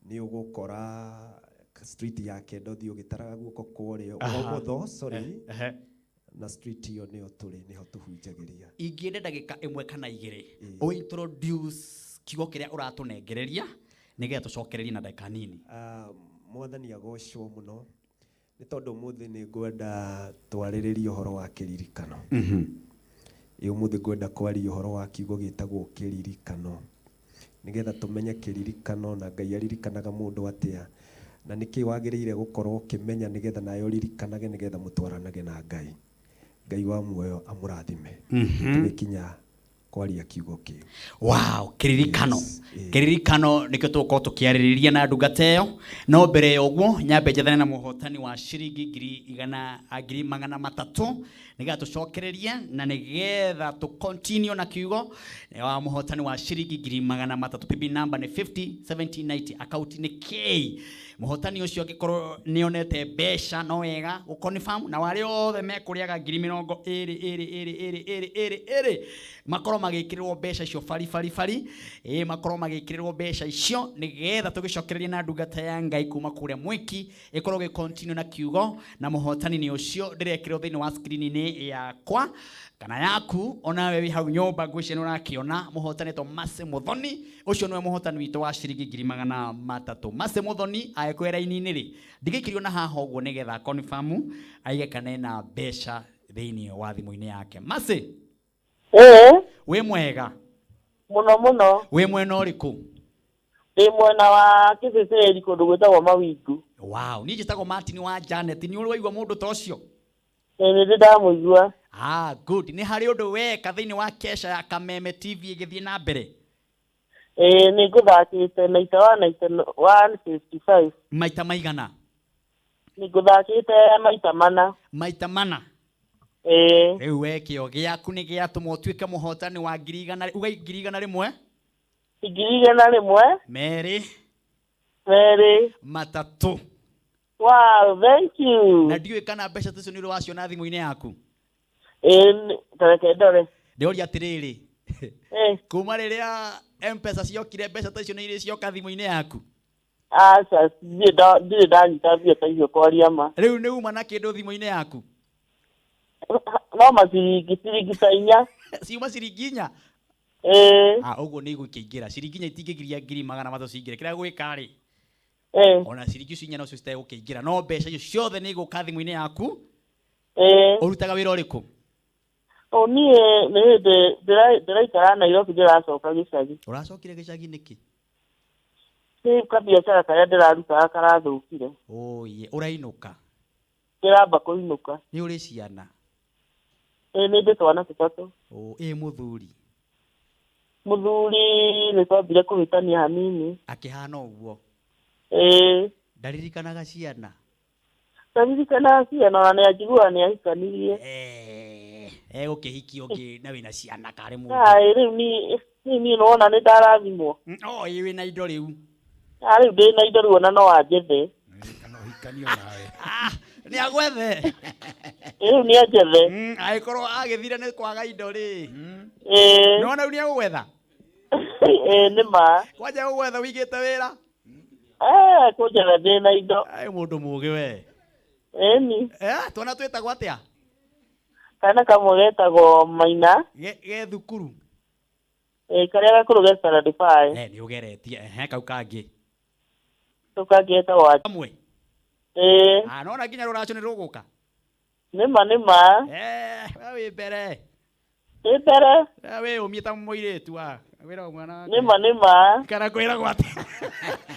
G: Nĩ ũgũkora street ya kenda ũthiĩ ũgĩtaraga guoko kwa ũrĩo. Ũmotho, sorry. Na street ĩyo nĩyo tũrĩ, nĩho tũhunjagĩria.
B: Ingĩenda ndagĩka ĩmwe kana igĩrĩ, ũ introduce kiugo kĩrĩa ũratũnengereria nĩgetha tũcokererie na ndagĩka nini.
G: Mwathani agocwo mũno nĩ tondũ ũmũthĩ nĩ ngwenda twarĩrĩrie ũhoro wa kĩririkano. Ĩ ũmũthĩ ngwenda kwaria ũhoro wa kiugo gĩtagwo kĩririkano nĩgetha tũmenye kĩririkano na Ngai aririkanaga mũndũ atĩa na nĩkĩ wagĩrĩire gũkorwo ũkĩmenya nĩgetha nawe ũririkanage nĩgetha mũtwaranage na Ngai. Ngai wa muoyo amũrathime. Tũgĩkinya kwaria kiugo kĩu.
B: Wow, kĩririkano. Kĩririkano nĩkĩo tũgũkorwo tũkĩarĩrĩria na ndungata ĩyo. No mbere ya ũguo nyambe njathane na mũhotani wa ciringi ngiri magana matatũ nĩgetha tũcokererie na nĩgetha tũ continue na kiugo wa mũhotani wa ciringi ngiri magana matatũ. PB number nĩ 50 70 90, account nĩ K. Mũhotani ũcio angĩkorwo nĩonete mbeca no wega gũ confirm, na arĩa othe mekũrĩaga ngiri mĩrongo ĩrĩ, ĩrĩ, ĩrĩ, ĩrĩ, ĩrĩ, ĩrĩ, ĩrĩ, makorwo magĩkĩrĩrwo mbeca icio bari, bari, bari. Makorwo magĩkĩrĩrwo mbeca icio nĩgetha tũgĩcokererie na ndungata ya Ngai kuma kũrĩa Mwĩki ĩkorwo ĩgĩ continue na kiugo, na mũhotani nĩ ũcio ndĩrekĩrwo thĩinĩ wa screen-inĩ yakwa kana yaku, onawe wĩ hau nyũmba ngwĩciria nĩ ũrakĩona mũhotani etwo Mercy Muthoni. Ũcio nĩwe mũhotani witũ wa ciringi ngiri magana matatũ. Mercy Muthoni agĩkwĩra raini-inĩ rĩ, ndigĩkirio na haha ũguo nĩgetha confirm aige kana ena mbeca thĩinĩ wa thimũ-inĩ yake. Mercy? Wĩ mwega?
H: Mũno mũno.
B: Wĩ mwena ũrĩkũ?
H: Ndĩ mwena wa Kĩcĩcĩri kũndũ gwĩtagwo Mawingu.
B: Wow, niĩ njĩtagwo Martin wa Janet. Nĩ ũrĩ waigua mũndũ ta ũcio?
H: Ĩĩ, nĩ ndĩ ndamũigua.
B: Good. Nĩ harĩ ũndũ weka thĩinĩ wa kesha ya Kameme TV ĩgĩthiĩ na mbere?
H: Ĩĩ, nĩ ngũthakĩte maita wa naita 155.
B: Maita maigana?
H: Nĩ ngũthakĩte maita mana.
B: Maita mana?
H: Ĩĩ.
B: Rĩu we kĩo gĩaku nĩ gĩatũma ũtuĩke mũhotani wa ngiri igana, uga ngiri igana rĩmwe?
H: Ngiri igana rĩmwe.
B: Merĩ.
H: Merĩ.
B: Matatũ.
H: Wow, thank you.
B: Na ndiũĩ kana mbeca icio nĩ ũrĩ waciona thimũ-inĩ yaku?
H: Ĩĩ, tareke ndore.
B: Ndĩroria atĩrĩrĩ. Kuma rĩrĩa M-Pesa ciokire, mbeca ta icio nĩ irĩ cioka thimũ-inĩ yaku?
H: Aca, ndirĩ ndanyita mbia ta icio kwaria ma.
B: Rĩu nĩ uma na kĩndũ thimũ-inĩ yaku?
H: No maciringi, ciringi ta inya.
B: Ciuma ciringi inya?
H: Ĩĩ.
B: Ũguo nĩ igũkĩingĩra. Ciringi inya itingĩgiria ngiri magana matatũ cingĩre. Kĩrĩa gwĩka rĩ? Ona ciringi icio inya nocio citegũkĩingĩra. No mbeca icio ciothe nĩ igũka thimũ-inĩ yaku? Ũrutaga wĩra ũrĩkũ?
H: O niĩ nĩ hĩndĩ ndĩraikara Nairobi ndĩracoka gĩcagi.
B: Ũracokire gĩcagi nĩkĩ?
H: Nĩ kabiacara karĩa ndĩrarutaga karathũkire.
B: Oye, ũrainũka?
H: Ndĩramba kũinũka.
B: Nĩ ũrĩ ciana?
H: Ĩĩ, nĩ ndĩ twana tũtatũ.
B: O, ĩ mũthuri?
H: Mũthuri nĩ twambire kũhĩtania hanini.
B: Akĩhana ũguo?
H: Ĩĩ.
B: Ndaririkanaga ciana?
H: Ndaririkanaga ciana, ona nĩ anjiguaga nĩ ahikanirie.
B: Egũkĩhikia ũngĩ na wĩna ciana karĩ mũndũ.
H: Ai, rĩu niĩ nĩwona nĩ ndarathimwo.
B: O, ĩ wĩna indo rĩu.
H: Rĩu ndĩ na indo rĩu ona no anjethe.
A: Kana ũhikanio nawe.
B: Nĩ agwethe.
H: Rĩu nĩ anjethe.
B: Angĩkorwo agĩthire nĩ kwaga indo rĩ.
H: Ĩĩ.
B: Nĩwona rĩu nĩ egũgwetha?
H: Ĩĩ, nĩ ma.
B: Kwanja egũgwetha ũigĩte wĩra?
H: Kũnjetha ndĩ na indo.
B: Ai, mũndũ mũũgĩ we.
H: Ĩni.
B: Twana twĩtagwo atĩa?
H: Kana kamwe getagwo Maina.
B: Ge thukuru?
H: Karĩa gakũrũ ge standard 5.
B: Nĩ ũgeretie. Ehe, kau kangĩ.
H: Kau kangĩ getagwo Wa-
B: Kamwe?
H: Ĩĩ.
B: Nona nginya rũracio nĩ rũgũka?
H: Nĩma nĩma.
B: Eh, we wĩ mbere.
H: Ĩ mbere.
B: We wĩyũmie ta mũirĩtu wa. Wĩragwo mwana wa
H: Nĩma nĩma.
B: Kana kwĩragwo atĩa?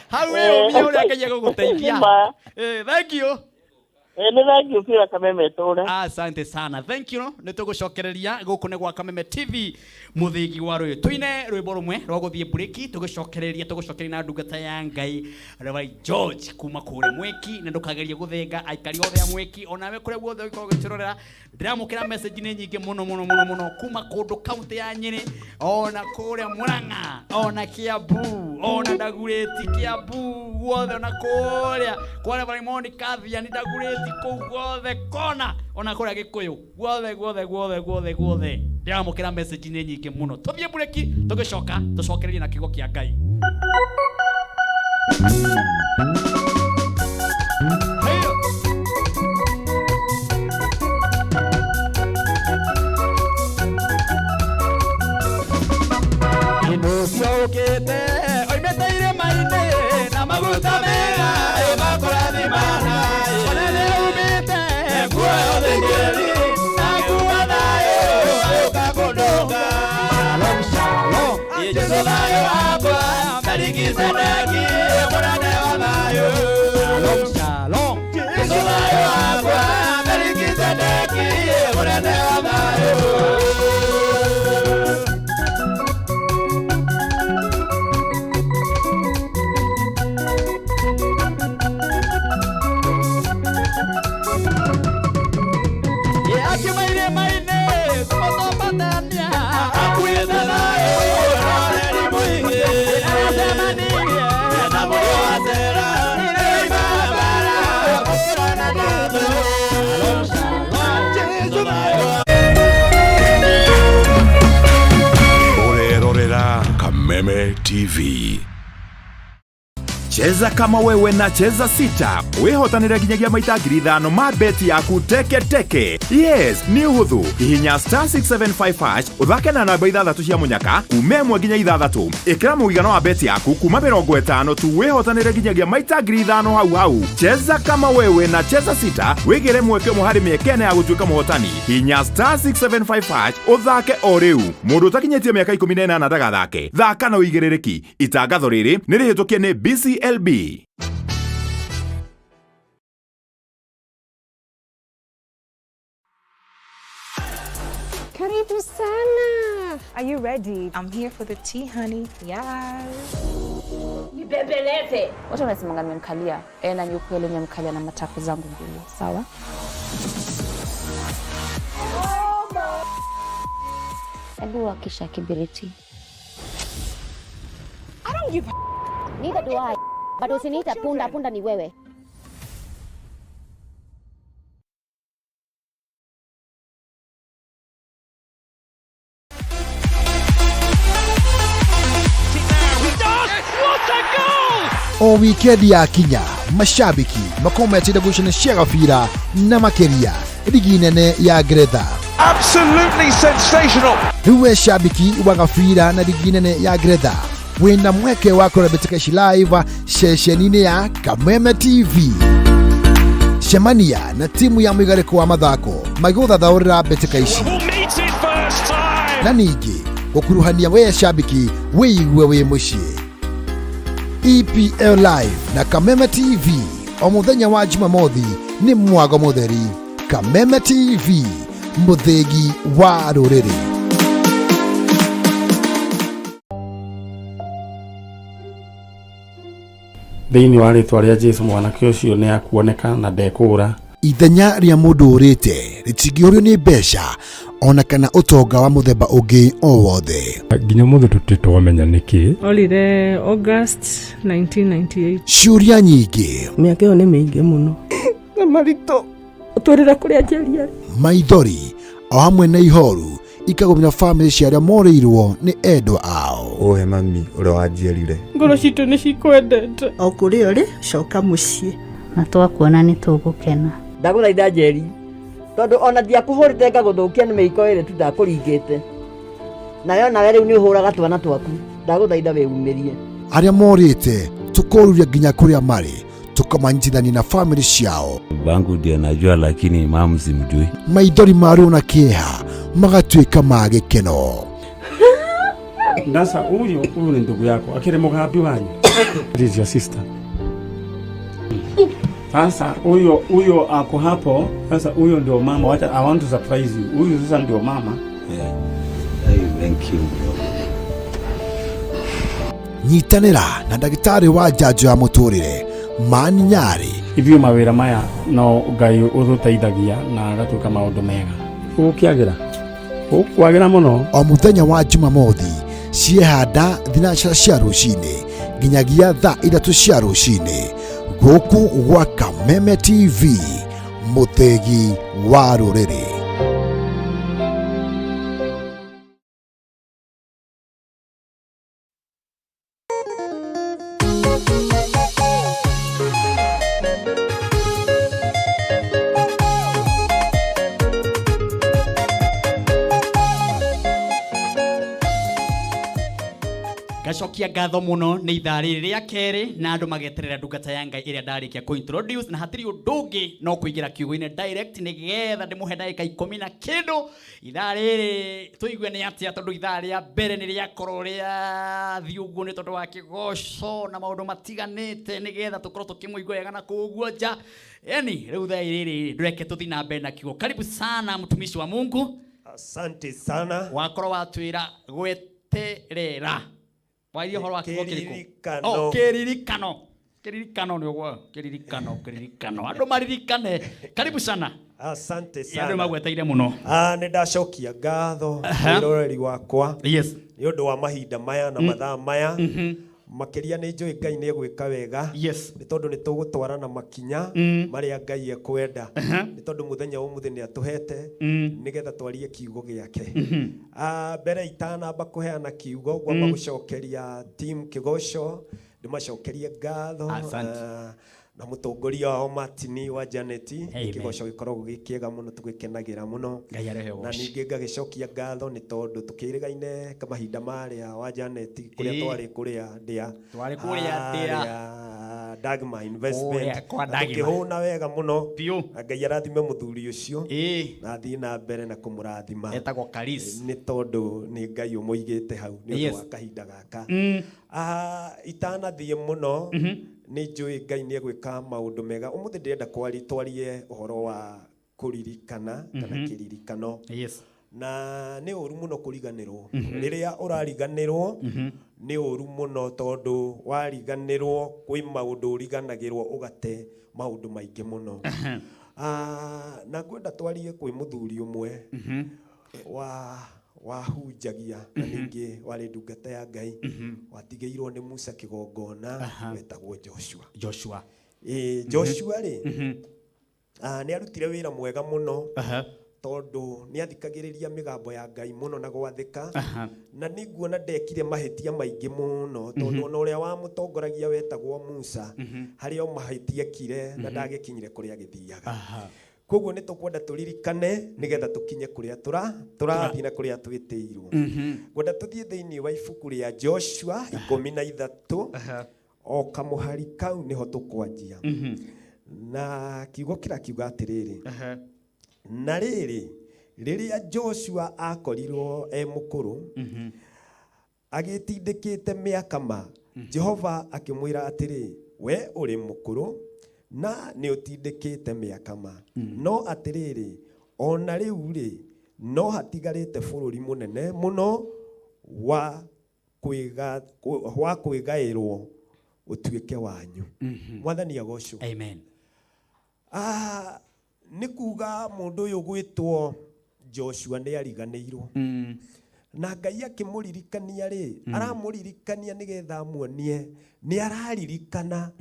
B: Hau wĩyũmie ũrĩa Ngai egũgũteithia.
H: Nĩma.
B: Eh, thank you.
H: Ĩ nĩ thank you biũ Kameme tũre.
B: Asante sana. Thank you. Nĩ tũgũcokereria gũkũ nĩ gwa Kameme TV mũthĩgi wa rũĩ. Tũine rwĩmbo rũmwe rwa gũthiĩ break tũgĩcokereria tũgũcokeria na ndungata ya Ngai Reverend George kuma kũrĩa Mwĩki na ndũkagerie gũthenga aikari othe a Mwĩki onawe kũrĩa guothe ũngĩkorwo ũgĩtũrorera. Ndĩramũkĩra message nĩ nyingĩ mũno mũno mũno mũno kuma kũndũ kaunti ya Nyĩrĩ ona kũrĩa Murang'a ona Kiambu ona Dagoretti Kiambu guothe ona kũrĩa kwa Reverend Monica Thiani Dagoretti kũu guothe kona ona kũrĩa Gĩkũyũ guothe guothe guothe guothe guothe ndĩramũkĩra message nĩ nyingĩ mũno. Tũthiĩ bureki tũgĩcoka tũcokererie na kiugo kĩa Ngai. Ũcio ũkĩte oimĩte irĩma-inĩ na maguta mega ĩmakũrathimana onene umĩte kuoyo thĩngĩri na kuwa thayũ agĩũka kũndũnga. Shalom shalom Jesũ thayũ wakwa Melikisedeki mũnene wa thayũ. Shalom shalom Jesũ thayũ wakwa Melikisedeki mũnene wa thayũ.
I: Kameme TV.
J: Cheza kama wewe na Cheza Sita wihotanire nginyagia maita 5,000 ma beti yaku teke teke. Yes, nĩ ũhũthũ. Hihinya star 675 hash ũthake na namba ithathatũ cia mũnyaka kuma ĩmwe nginya ithathatũ. Ĩkĩra mũigana wa beti yaku kuma 50 tu wihotanire nginyagia maita 5,000 hau hau. Cheza kama wewe na Cheza Sita wĩgĩre mweke ũmwe harĩ mĩeke ĩna ya gũtuĩka mũhotani. Hihinya star 675 hash ũthake o rĩu. Mũndũ ũtakinyĩtie mĩaka 18 ndagathake. Thaka na ũigĩrĩrĩki. Itangatho rĩrĩ nĩ rĩhĩtũkie nĩ BCLB.
K: Karibu sana. Are you ready? I'm here for the tea, honey. Yes.
L: Nibembeleze. Watu wanasemanga nimemkalia. Na ni ukweli nimemkalia na matako zangu mbili. Sawa? Hebu wakisha kibiriti.
K: I don't give a
L: Neither do I. But usiniita punda, punda ni wewe.
F: O wikendi ya kinya mashabiki makomete gucana cia gabira na makiria ligi nene ya Ngeretha.
M: Absolutely sensational.
F: Rĩu we shabiki wa gabira na ligi nene ya Ngeretha wĩna mweke wa kũrora mbĩtĩka ici live ceceni-inĩ ya Kameme TV. Cemania na timu ya mũigarĩko wa mathako magĩgũthathaũrĩra mbĩtĩka ici na ningĩ gũkuruhania we shabiki wĩigue wĩ mũciĩ. EPL Live na Kameme TV o mũthenya wa Jumamothi nĩ mwago mũtheri. Kameme TV, mũthĩgi wa rũrĩrĩ.
N: Thĩinĩ wa rĩtwa rĩa Jesu mwanake ũcio nĩ akuoneka na ndekũũra.
F: Ithenya rĩa mũndũ ũrĩte rĩtingĩũrio nĩ mbeca ona kana ũtonga wa mũthemba ũngĩ o wothe.
O: Nginya mũthĩ tũtirĩ twamenya nĩkĩ.
P: Orire August 1998.
F: Ciũria nyingĩ.
Q: Mĩaka ĩyo nĩ mĩingĩ mũno.
P: Na maritũ ũtwĩrĩra kũrĩa Njeri arĩ.
F: Maithori o hamwe na ihoru ikagũmĩra bamĩrĩ cia arĩa morĩirwo nĩ endwa ao.
R: Ũhe mami ũrĩa wanjiarire.
P: Ngoro citũ nĩ cikwendete.
Q: O kũrĩa ũrĩ coka mũciĩ.
S: Na twakuona nĩ tũgũkena.
T: Ndagũthaitha Njeri tondũ ona ndiakũhũrĩte ngagũthũkia nĩ mĩiko ĩrĩ tu ndakũringĩte. Nawe onawe rĩu nĩ ũhũraga twana twaku. Ndagũthaitha wĩumĩrie.
F: Arĩa morĩte tũkoruria nginya kũrĩa marĩ. magoka manyitithanie na famĩlĩ ciao.
I: Bangu ndio najua, lakini mamu simjui.
F: Maithori ma ruo na kĩeha magatuĩka ma gĩkeno.
N: Sasa huyu huyu ni ndugu yako, akiri mugambi wanyu. This is your sister. Sasa huyo huyo ako hapo. Sasa huyo ndio mama. Wacha, I want to surprise you. Huyu sasa ndio mama.
I: Yeah. Hey, thank you bro.
F: Nyitanĩra na ndagĩtarĩ wa njanjo ya mũtũrĩre Mani Nyarĩ.
N: Ithuĩ mawĩra maya no Ngai ũtũteithagia na agatuĩka maũndũ mega. Ũgũkĩagĩra, ũkwagĩra mũno.
F: O mũthenya wa Jumamothi ciehanda thinacara cia rũcinĩ nginyagia thaa 3 cia rũcinĩ gũkũ gwa Kameme TV, mũthĩgi wa rũrĩrĩ.
B: Ngacokia ngatho muno nĩ ithaa rĩrĩ rĩa kerĩ na andũ mageterera ndungata ya Ngai ĩrĩa ndarĩkia kũ introduce, na hatirĩ ũndũ ũngĩ no kũingĩra kiugo-inĩ direct nĩgetha ndĩmũhe ndagĩka 10 na kĩndũ. Ithaa rĩrĩ tũigue nĩ atĩa, tondũ ithaa rĩa mbere nĩ rĩakorwo rĩathiĩ ũguo nĩ tondũ wa kĩgoco na maũndũ matiganĩte, nĩgetha tũkorwo tũkĩmũigua wega na kũu ũguo nja. Yani rĩu thaa rĩrĩ ndũreke tũthiĩ na mbere na kiugo. Karibu sana mtumishi wa Mungu.
G: Asante sana.
B: Wakorwo watwĩra gweterera. Wairia ũhoro wa kiugo kĩrĩkũ?
G: Kĩririkano.
B: Oh, kĩririkano. Kĩririkano nĩ ũguo. Kĩririkano, kĩririkano. Andũ maririkane. Karibu sana.
G: Asante
B: Andũ
G: sana.
B: magweteire mũno.
G: Nĩ ndacokia ngatho mwĩroreri wakwa.
B: Yes.
G: Nĩ ũndũ wa mahinda maya na mathaa maya. Makĩria nĩ njũĩ Ngai nĩ egwĩka wega.
B: Yes.
G: Nĩ tondũ nĩ tũgũtwarana makinya marĩa Ngai ekwenda. Nĩ tondũ mũthenya wa ũmũthĩ nĩ atũhete nĩgetha twarie kiugo gĩake. Mbere itanamba kũheana kiugo, ngwamba gũcokeria team Kĩgoco, ndĩmacokerie ngatho.
B: Asante.
G: Na mũtongoria wao Martin wa Janet,
B: Amen.
G: kĩgoco gĩkoragwo gĩ kĩega mũno, tũgĩkenagĩra mũno.
B: Ngai arehe
G: Na
B: ũgoci.
G: ningĩ ngagĩcokia ngatho nĩ tondũ tũkĩrĩgaine mahinda marĩa wa Janet, kũrĩa twarĩ kũrĩa Ndĩa.
B: Twarĩ kũrĩa Ndĩa.
G: Harĩa Dagma Investment.
B: Kũrĩa kwa
G: Na
B: Dagma.
G: tũkĩhũna wega mũno.
B: Biũ.
G: Na Ngai arathime mũthuri ũcio. Na athiĩ na mbere na kũmũrathima.
B: Etagwo Karis.
G: Nĩ tondũ nĩ Ngai ũmũigĩte hau nĩ ũndũ wa kahinda gaka. Itanathiĩ mũno, nĩ njũĩ Ngai nĩ egwĩka maũndũ mega. Ũmũthĩ ndĩrenda twarie ũhoro wa kũririkana kana kĩririkano.
B: Yes.
G: Na nĩ ũru mũno kũriganĩrwo. Rĩrĩa ũrariganĩrwo, nĩ ũru mũno tondũ wariganĩrwo kwĩ maũndũ ũriganagĩrwo ũgate maũndũ maingĩ mũno. Na ngwenda twarie kwĩ mũthuri ũmwe wahunjagia na ningĩ warĩ ndungata ya Ngai, watigĩirwo nĩ Musa kĩgongona, wetagwo Joshua.
B: Joshua.
G: Joshua rĩ, nĩ arutire wĩra mwega mũno. Tondũ nĩ athikagĩrĩria mĩgambo ya Ngai mũno na gwathĩka. Na nĩ nguona ndekire mahĩtia maingĩ mũno, tondũ ona ũrĩa wamũtongoragia wetagwo Musa, harĩ o mahĩtia ekire na ndagĩkinyire kũrĩa agĩthiaga. Koguo nĩ tũkwenda tũririkane nĩgetha tũkinye kũrĩa tũrathiĩ na kũrĩa twĩtĩirwo. Ngwenda tũthiĩ thĩinĩ wa ibuku rĩa Joshua 13, o kamũhari kau nĩho tũkwanjia. Na kiugo kĩrakiuga atĩrĩrĩ, na rĩrĩ, rĩrĩa Joshua akorirwo e mũkũrũ, agĩtindĩkĩte mĩaka ma, Jehova akĩmwĩra atĩrĩ, we ũrĩ mũkũrũ na nĩ ũtindĩkĩte mĩaka ma. No atĩrĩrĩ, ona rĩu rĩ, no hatigarĩte bũrũri mũnene mũno wa kwĩgaĩrwo ũtuĩke wanyu. Mwathani agocwo.
B: Amen.
G: Nĩ kuga mũndũ ũyũ gwĩtwo Joshua nĩ ariganĩirwo. Na Ngai akĩmũririkania rĩ, aramũririkania nĩgetha amuonie nĩ araririkana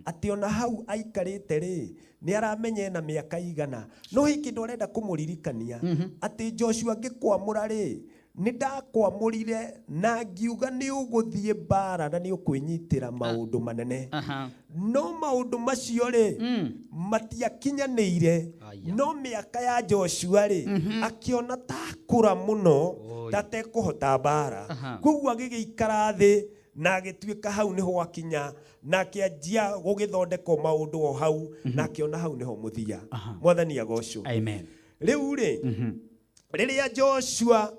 G: atĩ ona hau aikarĩte rĩ, nĩ aramenya ena mĩaka igana. No hihi kĩndũ arenda kũmũririkania atĩ Joshua ngĩkwamũra rĩ, nĩ ndakwamũrire na ngiuga nĩ ũgũthiĩ mbara na nĩ ũkwĩnyitĩra maũndũ manene. No maũndũ macio rĩ, matiakinyanĩire. No mĩaka ya Joshua rĩ, akĩona ta akũra mũno, ta atekũhota mbara. Koguo agĩgĩikara thĩ Na agĩtuĩka hau nĩho akinya na akĩanjia gũgĩthondekwo maũndũ o hau na akĩona hau nĩho mũthia. Mwathani agocwo.
B: Amen.
G: Rĩu rĩ, rĩrĩa Joshua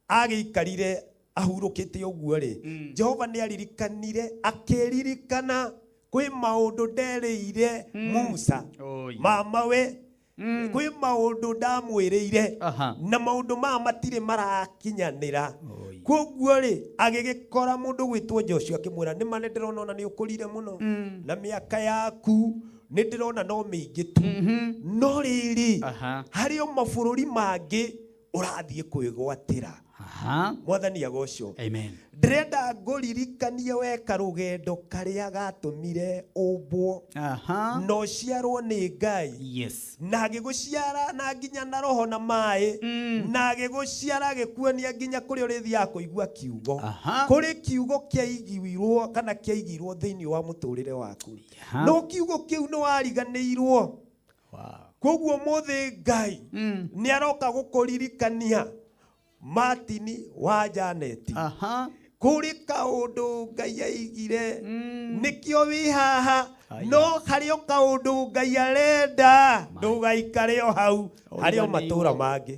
G: agĩikarire ahurũkĩte ũguo rĩ, Jehova nĩ aririkanire, akĩririkana kwĩ maũndũ nderĩire Musa mamawe, kwĩ maũndũ ndamwĩrĩire na maũndũ maya matirĩ marakinyanĩra. Koguo rĩ, agĩgĩkora mũndũ gwĩtwo Joshua akĩmwĩra, nĩma nĩ ndĩrona ona nĩ ũkũrire mũno na mĩaka yaku nĩ ndĩrona no mĩingĩ tu, no rĩrĩ, harĩ o mabũrũri mangĩ ũrathiĩ kwĩgwatĩra. Mwathani agocwo.
B: Amen.
G: Ndĩrenda ngũririkanie weka rũgendo karĩa gatũmire ũmbwo na ũciarwo nĩ Ngai. Na agĩgũciara na nginya na roho na maĩ, na agĩgũciara agĩkuonia nginya kũrĩa ũrĩthiaga kũigua kiugo. Kũrĩ kiugo kĩaigirwo kana kĩaigirwo thĩinĩ wa mũtũrĩre waku, no kiugo kĩu nĩ wariganĩirwo. Koguo mũthĩ Ngai nĩ aroka gũkũririkania, Martin wa Janet, kũrĩ kaũndũ Ngai aigire, nĩkĩo wĩ haha. No harĩ o kaũndũ Ngai arenda, ndũgaikare o hau, harĩ o matũra mangĩ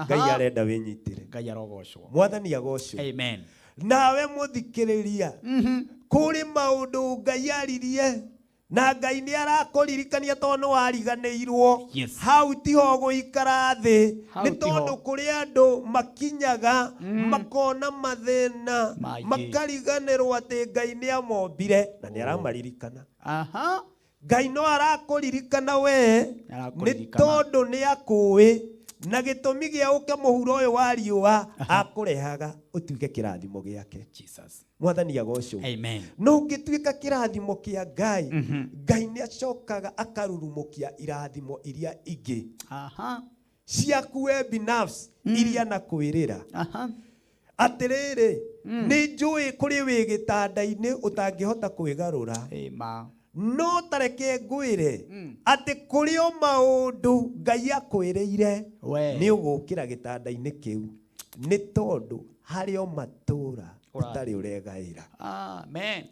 G: Ngai arenda wĩnyitĩre.
B: Ngai arogocwo.
G: Mwathani agocwo.
B: Amen.
G: Nawe mũthikĩrĩria, kũrĩ maũndũ Ngai aririe na Ngai nĩ arakũririkania tondũ nĩ wariganĩirwo. Hau tiho gũikara thĩ,
B: Hau
G: nĩ
B: tiho.
G: tondũ kũrĩ andũ makinyaga makona mathĩna,
B: Maingĩ.
G: makariganĩrwo atĩ Ngai nĩ amombire na nĩ aramaririkana. Ngai no arakũririkana we nĩ
B: Arakũririkana.
G: tondũ nĩ akũĩ, na gĩtũmi gĩa ũke mũhuro ũyũ wa riũa akũrehaga ũtuĩke kĩrathimo gĩake.
B: Jesus.
G: Mwathani agocwo.
B: Amen.
G: No ũngĩtuĩka kĩrathimo kĩa Ngai, Ngai nĩ acokaga akarurumũkia irathimo iria ingĩ ciaku we binafsi iria nakwĩrĩra. Atĩrĩrĩ, nĩ njũĩ kũrĩ wĩ gĩtanda-inĩ ũtangĩhota kwĩgarũra, no tareke ngwĩre atĩ kũrĩ o maũndũ Ngai akwĩrĩire
B: We.
G: nĩ ũgũkĩra gĩtanda-inĩ kĩu, nĩ tondũ harĩ o matũra ũtarĩ ũregaĩra.
B: Amen.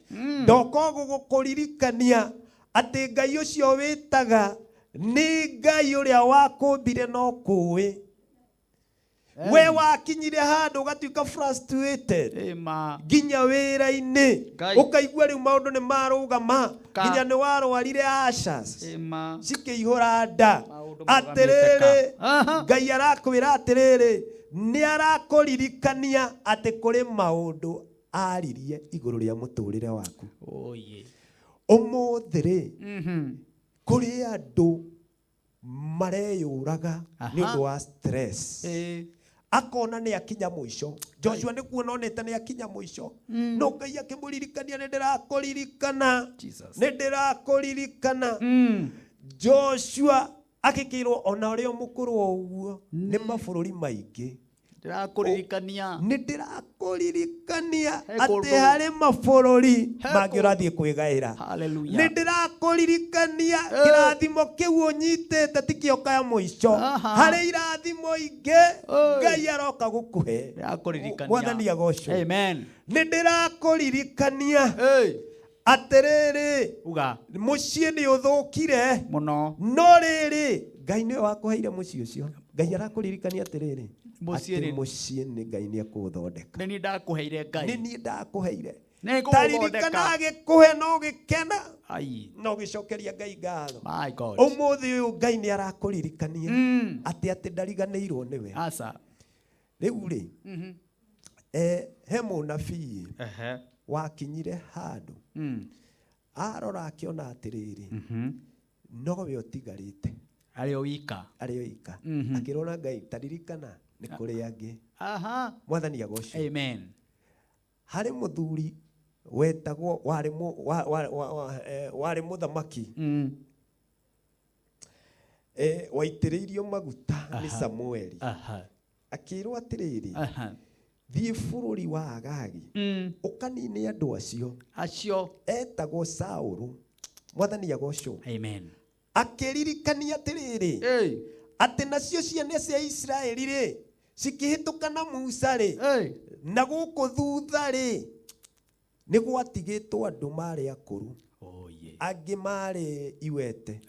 G: Ndoka gũgũkũririkania atĩ Ngai ũcio wĩtaga nĩ Ngai ũrĩa wakũmbire no kũĩ. We wakinyire handũ ũgatuĩka frustrated nginya wĩra-inĩ, ũkaigua rĩu maũndũ nĩ marũgama, nginya nĩ warwarire ashas cikĩihũra nda. Atĩrĩrĩ, Ngai arakwĩra atĩrĩrĩ, nĩ arakũririkania atĩ kũrĩ maũndũ aririe igũrũ rĩa mũtũrĩre waku. Ũmũthĩ rĩ, kũrĩ andũ mareyũraga nĩ ũndũ wa stress, akona nĩ akinya mũico. Joshua nĩ kuona onete nĩ akinya mũico, no Ngai akĩmũririkania, nĩ ndĩrakũririkana, nĩ ndĩrakũririkana. Joshua agĩkĩrwo ona ũrĩa mũkũrũ o ũguo nĩ mabũrũri maingĩ.
B: Ndĩrakũririkania.
G: Nĩ ndĩrakũririkania
B: He
G: atĩ
B: kũndũ.
G: harĩ mabũrũri
B: He
G: mangĩ
B: kũndũ.
G: ũrathiĩ kwĩgaĩra.
B: Hallelujah.
G: Nĩ ndĩrakũririkania kĩrathimo kĩu ũnyitĩte tikĩo kĩa mũico, harĩ irathimo ingĩ Ngai aroka gũkũhe.
B: Ndĩrakũririkania.
G: Mwathani agocwo.
B: Amen.
G: Nĩ ndĩrakũririkania atĩrĩrĩ,
B: Uga.
G: Mũciĩ nĩ ũthũkire
B: mũno,
G: no rĩrĩ, Ngai nĩwe wakũheire mũciĩ ũcio. Ngai arakũririkania atĩrĩrĩ,
B: Mũciĩ
G: atĩ
B: rĩ-
G: mũciĩ nĩ Ngai nĩ ekũũthondeka.
B: Nĩ niĩ ndakũheire Ngai.
G: Nĩ niĩ ndakũheire.
B: Nĩ ngũgũthondeka.
G: Taririkana agĩkũhe no gĩkena
B: Ai.
G: no gĩcokeria Ngai ngatho.
B: My God.
G: Ũmũthĩ ũyũ Ngai nĩ arakũririkania atĩ ndariganĩirwo nĩwe.
B: Aca.
G: Rĩu rĩ, he mũnabii wakinyire handũ arora akĩona atĩrĩrĩ, nowe ũtigarĩte
B: arĩ o wika,
G: arĩ o ika. Akĩrora Ngai, taririkana nĩ kũrĩ angĩ. Mwathani agocwo.
B: Amen.
G: Harĩ mũthuri wetagwo warĩ mũ- wa- wa- wa- wa- warĩ mũthamaki waitĩrĩirio maguta nĩ Samueli, akĩrwo atĩrĩrĩ, thiĩ bũrũri wa Agagi ũkanine andũ acio
B: acio
G: etagwo Saũlũ. Mwathani agocwo.
B: Amen.
G: Akĩririkania atĩrĩrĩ, atĩ nacio ciana cia Isiraeli rĩ cikĩhĩtũka na Musa rĩ, na gũkũ thutha rĩ Nĩ gwatigĩtwo andũ marĩ akũrũ. Oh, yeah. Angĩ marĩ iwete.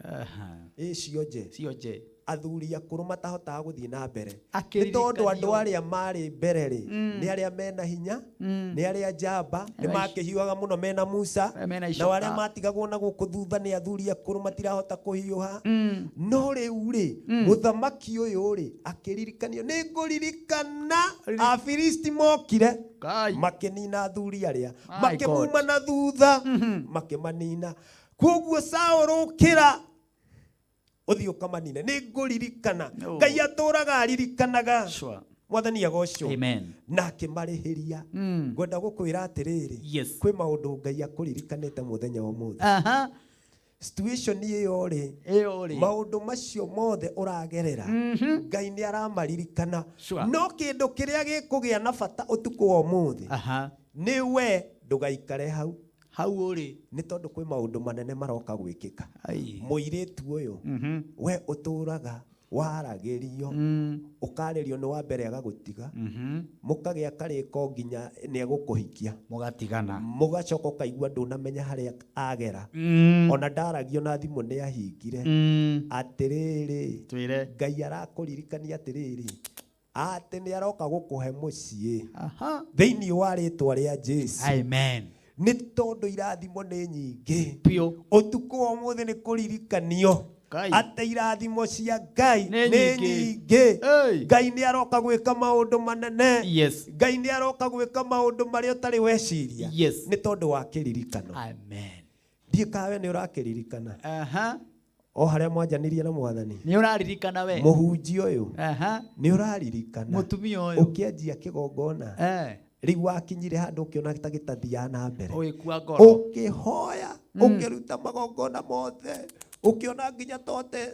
G: Ĩ cionje.
B: Cionje.
G: Athuri akũrũ matahotaga gũthiĩ na mbere. Nĩ tondũ andũ arĩa marĩ mbere rĩ, nĩ arĩa mena hinya, nĩ arĩa njamba, nĩ makĩhiũhaga mũno mena Musa, nao arĩa matigagwo na gũkũ thutha nĩ athuri akũrũ matirahota kũhiũha. No rĩu rĩ, mũthamaki ũyũ rĩ, akĩririkanio, nĩ ngũririkana Afilisti mokire makĩnina athuri arĩa, makĩmuma na thutha, makĩmanina. Koguo Saũlũ ũkĩra ũthiĩ ũkamanine, nĩ ngũririkana. Ngai atũraga aririkanaga.
B: Sure.
G: Mwathani agocwo.
B: Amen.
G: Na akĩmarĩhĩria. Ngwenda gũkwĩra atĩrĩrĩ,
B: Yes.
G: kwĩ maũndũ Ngai akũririkanĩte mũthenya wa ũmũthĩ.
B: Aha.
G: Situation ĩyo rĩ,
B: Ĩyo rĩ.
G: maũndũ macio mothe ũragerera, Ngai nĩ aramaririkana.
B: Sure.
G: No kĩndũ kĩrĩa gĩkũgĩa na bata ũtukũ wa ũmũthĩ,
B: Aha.
G: nĩ we ndũgaikare hau.
B: Hau ũrĩ.
G: Nĩ tondũ kwĩ maũndũ manene maroka gwĩkĩka.
B: Ai.
G: Mũirĩtu ũyũ, we ũtũraga waragĩrio, ũkarĩrio nĩ wa mbere agagũtiga, mũkagĩa karĩko nginya nĩ egũkũhikia.
B: Mũgatigana.
G: Mũgacoka ũkaigua ndũnamenya harĩa agera. Ona ndaragio na thimũ nĩ ahingire. Atĩrĩrĩ,
B: Twĩre.
G: Ngai arakũririkania atĩrĩrĩ, atĩ nĩ aroka gũkũhe mũciĩ.
B: Aha.
G: Thĩinĩ wa rĩtwa rĩa Jesu.
B: Amen.
G: Nĩ tondũ irathimo nĩ nyingĩ.
B: Biũ.
G: Ũtukũ wa ũmũthĩ nĩ kũririkanio
B: Ngai.
G: atĩ irathimo cia Ngai
B: Nĩ
G: nĩ
B: nyingĩ.
G: nyingĩ.
B: Hey.
G: Ngai nĩ aroka gwĩka maũndũ manene.
B: Yes.
G: Ngai nĩ aroka gwĩka maũndũ marĩa ũtarĩ weciria.
B: Yes.
G: Nĩ tondũ wa kĩririkano.
B: Amen.
G: Ndiĩ kana we nĩ ũrakĩririkana.
B: Aha.
G: O harĩa mwanjanirie na Mwathani.
B: Nĩ ũraririkana we.
G: Mũhunjia ũyũ.
B: Aha.
G: Nĩ ũraririkana.
B: Mũtumia ũyũ.
G: Ũkĩanjia kĩgongona.
B: Eh.
G: Rĩu wakinyire handũ ũkĩona ta gĩtathiaga na mbere.
B: Ũgĩkua ngoro.
G: Ũkĩhoya, ũkĩruta magongona mothe, ũkĩona nginya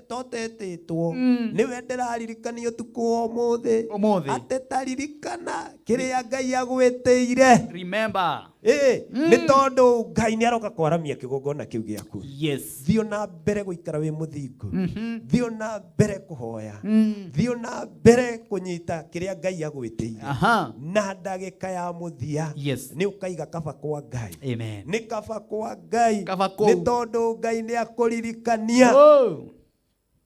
G: totetĩtwo. Nĩwe ndĩraririkania ũtukũ wa ũmũthĩ.
B: Ũmũthĩ.
G: Atĩ taririkana kĩrĩa Ngai agwĩtĩire.
B: Remember.
G: Ĩ, nĩ tondũ Ngai nĩ aroka kwaramia kĩgongona kĩu gĩaku.
B: Yes.
G: Thiĩ na mbere gũikara wĩ mũthingu. Thiĩ na mbere kũhoya. Thiĩ na mbere kũnyita kĩrĩa Ngai agwĩtĩire.
B: Aha.
G: Na ndagĩka ya mũthia.
B: Yes.
G: Nĩ ũkaiga kaba kwa Ngai.
B: Amen.
G: Nĩ kaba kwa Ngai.
B: Kaba kũu.
G: Nĩ tondũ Ngai nĩ akũririkania.
B: Oh.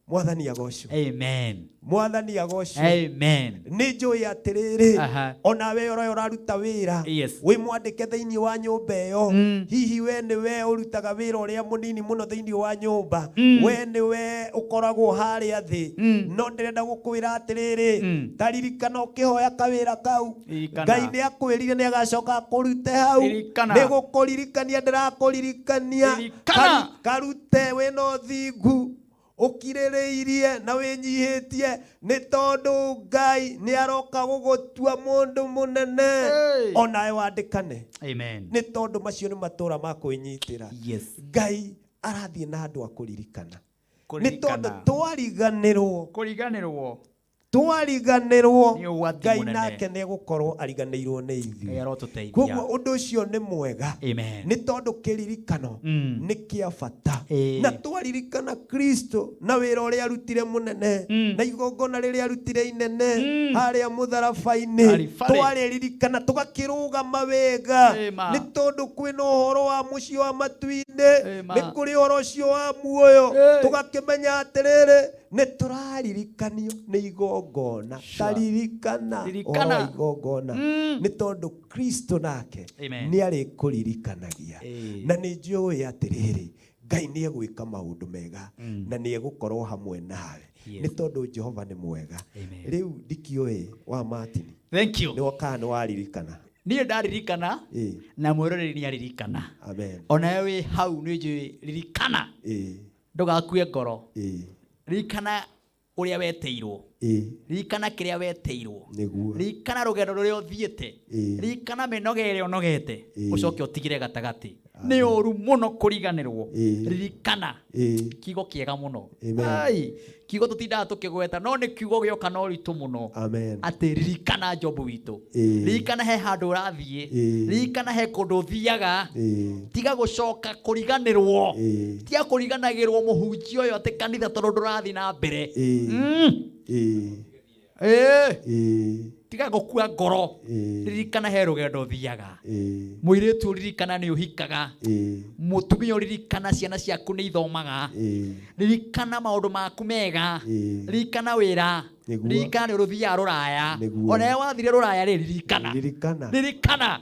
G: Mwathani agocwo.
B: Amen.
G: Mwathani agocwo.
B: Amen.
G: Nĩ njũĩ atĩrĩrĩ,
B: Aha.
G: ona we ũrĩa ũraruta wĩra,
B: Yes.
G: wĩ mwandĩke thĩinĩ wa nyũmba ĩyo, hihi we nĩwe ũrutaga wĩra ũrĩa mũnini mũno thĩinĩ wa nyũmba, we nĩwe ũkoragwo harĩa thĩ, no ndĩrenda gũkwĩra atĩrĩrĩ, ta ririkana ũkĩhoya kawĩra kau,
B: Ririkana.
G: Ngai nĩ akwĩrire nĩ agacoka akũrute hau.
B: Ririkana.
G: Nĩ gũkũririkania ndĩrakũririkania.
B: Ririkana.
G: Karute wĩna ũthingu, ũkirĩrĩirie na wĩnyihĩtie, nĩ tondũ Ngai nĩ aroka gũgũtua mũndũ mũnene.
B: Hey.
G: Onawe wandĩkane.
B: Amen.
G: Nĩ tondũ macio nĩ matũra ma kwĩnyitĩra.
B: Yes.
G: Ngai arathiĩ na andũ a kũririkana. Nĩ
B: Kũririkana.
G: tondũ twariganĩrwo.
B: Kũriganĩrwo.
G: Twariganĩrwo.
B: Nĩ ũgwati
G: Ngai
B: mũnene.
G: nake nĩ egũkorwo ariganĩirwo nĩ ithuĩ.
B: Ngai arotũteithia.
G: Koguo ũndũ ũcio nĩ mwega.
B: Amen.
G: Nĩ tondũ kĩririkano nĩ kĩa bata.
B: Ĩĩ.
G: Na twaririkana Kristo na wĩra ũrĩa arutire mũnene, na igongona rĩrĩa arutire inene harĩa mũtharaba-inĩ,
B: Aribare.
G: twarĩririkana tũgakĩrũgama wega.
B: Ĩma.
G: Nĩ tondũ kwĩna ũhoro wa mũciĩ wa matu-inĩ,
B: Ĩma.
G: nĩ kũrĩ ũhoro ũcio wa muoyo,
B: Ĩĩ.
G: tũgakĩmenya atĩrĩrĩ, nĩ tũraririkanio nĩ igongona. Taririkana
B: Ririkana.
G: ũhoro wa igongona. Nĩ tondũ Kristo nake
B: Amen.
G: nĩ arĩkũririkanagia.
B: Ĩĩ.
G: Na nĩ njũĩ atĩrĩrĩ, Ngai nĩ egwĩka maũndũ mega na nĩ egũkorwo hamwe nawe.
B: Yes.
G: Nĩ tondũ Jehova nĩ mwega.
B: Amen.
G: Rĩu ndikĩũĩ wa Martin.
B: Thank you.
G: Nĩ wokaga nĩ waririkana.
B: Niĩ ndaririkana
G: Ĩĩ.
B: na mwĩroreri nĩ aririkana.
G: Amen.
B: Onawe wĩ hau nĩ njũĩ ririkana.
G: Ĩĩ.
B: Ndũgakue ngoro.
G: Ĩĩ.
B: Ririkana ũrĩa wetĩirwo.
G: Ĩĩ.
B: Ririkana kĩrĩa wetĩirwo.
G: Nĩguo.
B: Ririkana rũgendo rũrĩa ũthiĩte.
G: Ĩĩ.
B: Ririkana mĩnoga ĩrĩa ũnogete.
G: Ĩĩ.
B: Ũcoke ũtigire gatagatĩ. Nĩ ũru mũno kũriganĩrwo.
G: Ĩĩ.
B: Ririkana.
G: Ĩĩ.
B: Kiugo kĩega mũno.
G: Amen.
B: Ai, kiugo tũtindaga tũkĩgweta no nĩ kiugo gĩoka na ũritũ mũno.
G: Amen.
B: Atĩ ririkana Job witũ.
G: Ĩĩ.
B: Ririkana he handũ ũrathiĩ.
G: Ĩĩ.
B: Ririkana he kũndũ ũthiaga.
G: Ĩĩ.
B: Tiga gũcoka kũriganĩrwo.
G: Ĩĩ.
B: Tiga kũriganagĩrwo mũhunjia ũyũ atĩ kanitha tondũ ndũrathiĩ na mbere.
G: Ĩĩ. Ĩĩ.
B: Ĩĩ.
G: Ĩĩ.
B: Tiga gũkua ngoro. Ririkana he rũgendo ũthiaga. Mũirĩtu ririkana nĩ ũhikaga. Mũtumia ũririkana ciana ciaku nĩ ithomaga. Ririkana maũndũ maku mega. Ririkana wĩra.
G: Nĩguo.
B: Ririkana nĩ ũrũthiaga rũraya.
G: Nĩguo.
B: Ona we wathire rũraya rĩ, ririkana.
G: Ririkana.
B: Ririkana.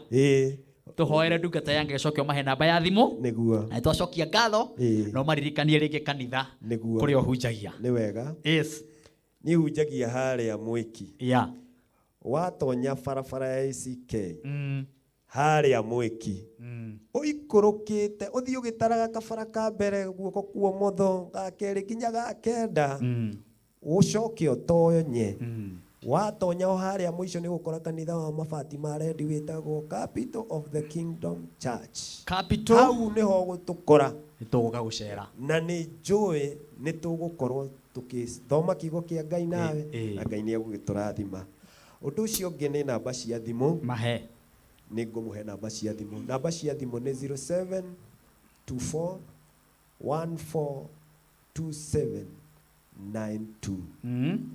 B: Tũhoere ndungata ya Ngai ũcoke ũmahe namba ya thimũ.
G: Nĩguo.
B: Na nĩtwacokia ngatho. Na ũmaririkanie rĩngĩ kanitha.
G: Nĩguo.
B: Kũrĩa ũhunjagia.
G: Nĩ wega.
B: Yes.
G: Niĩ hunjagia harĩa Mwĩki.
B: Yeah.
G: Watonya barabara ya ACK. Harĩa Mwĩki. Ũikũrũkĩte, ũthiĩ ũgĩtaraga kabara ka mbere guoko kwa ũmotho, ga kerĩ nginya ga kenda. Ũcoke ũtonye. Watonya o harĩa mũico nĩ ũgũkora kanitha wa mabati ma rendi wĩtagwo Capital of the Kingdom Church.
B: Capital.
G: Hau nĩho ũgũtũkora.
B: Nĩ tũgũka gũcera.
G: Na nĩ njũĩ nĩ tũgũkorwo tũkĩthoma kiugo kĩa Ngai nawe, na Ngai nĩ egũgĩtũrathima. Ũndũ ũcio ũngĩ nĩ namba cia thimũ.
B: Mahe.
G: Nĩ ngũmũhe namba cia thimũ. Namba cia thimũ nĩ zero seven two four one four two seven nine two.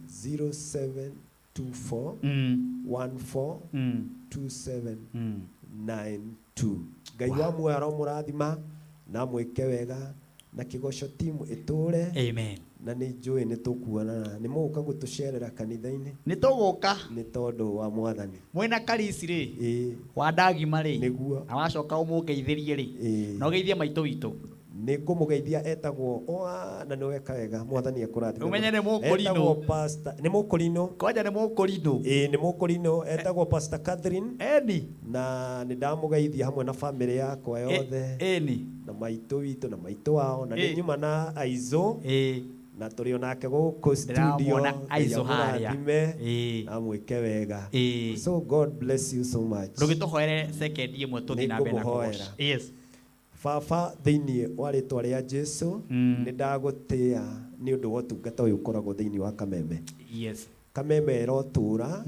G: Zero seven two four one four two seven nine two. Ngai wa muoyo aromũrathima na amwĩke wega na kĩgoco timu ĩtũre.
B: Amen.
G: Na nĩ njũĩ nĩ tũkuonana. Nĩ mũgũka gũtũcerera kanitha-inĩ.
B: Nĩ tũgũka.
G: Nĩ tondũ wa Mwathani.
B: Mwĩna Karisi rĩ.
G: Ĩĩ.
B: Wa Ndagima rĩ.
G: Nĩguo.
B: Na wacoka ũmũngeithĩrie rĩ.
G: Ĩĩ.
B: Na ũgeithie maitũ witũ.
G: Nĩ ngũmũgeithia etagwo oa na nĩ weka wega Mwathani akũrathime.
B: Ũmenye nĩ mũkũrinũ.
G: Etagwo pastor, nĩ mũkũrinũ.
B: Kwanja nĩ mũkũrinũ.
G: Ĩĩ nĩ mũkũrinũ, etagwo Pastor Catherine.
B: Eni.
G: Na nĩ ndamũgeithia hamwe na family yakwa yothe.
B: Eni.
G: Na maitũ witũ na maitũ wao na nĩ nyuma na Aizo.
B: Ĩĩ.
G: Na tũrĩ onake gũkũ studio.
B: Ndĩramwona Aizo harĩa.
G: Amũrathime na amwĩke wega. So God bless you so much.
B: Ndũgĩtũhoere second ĩmwe tũthiĩ na mbere na
G: Nĩngũmũhoera.
B: kũgoca. Yes.
G: Baba thĩinĩ wa rĩtwa rĩa Jesu, nĩ ndagũtĩa nĩ ũndũ wa ũtungata ũyũ ũkoragwo thĩinĩ wa Kameme.
B: Yes.
G: Kameme ĩrotũra,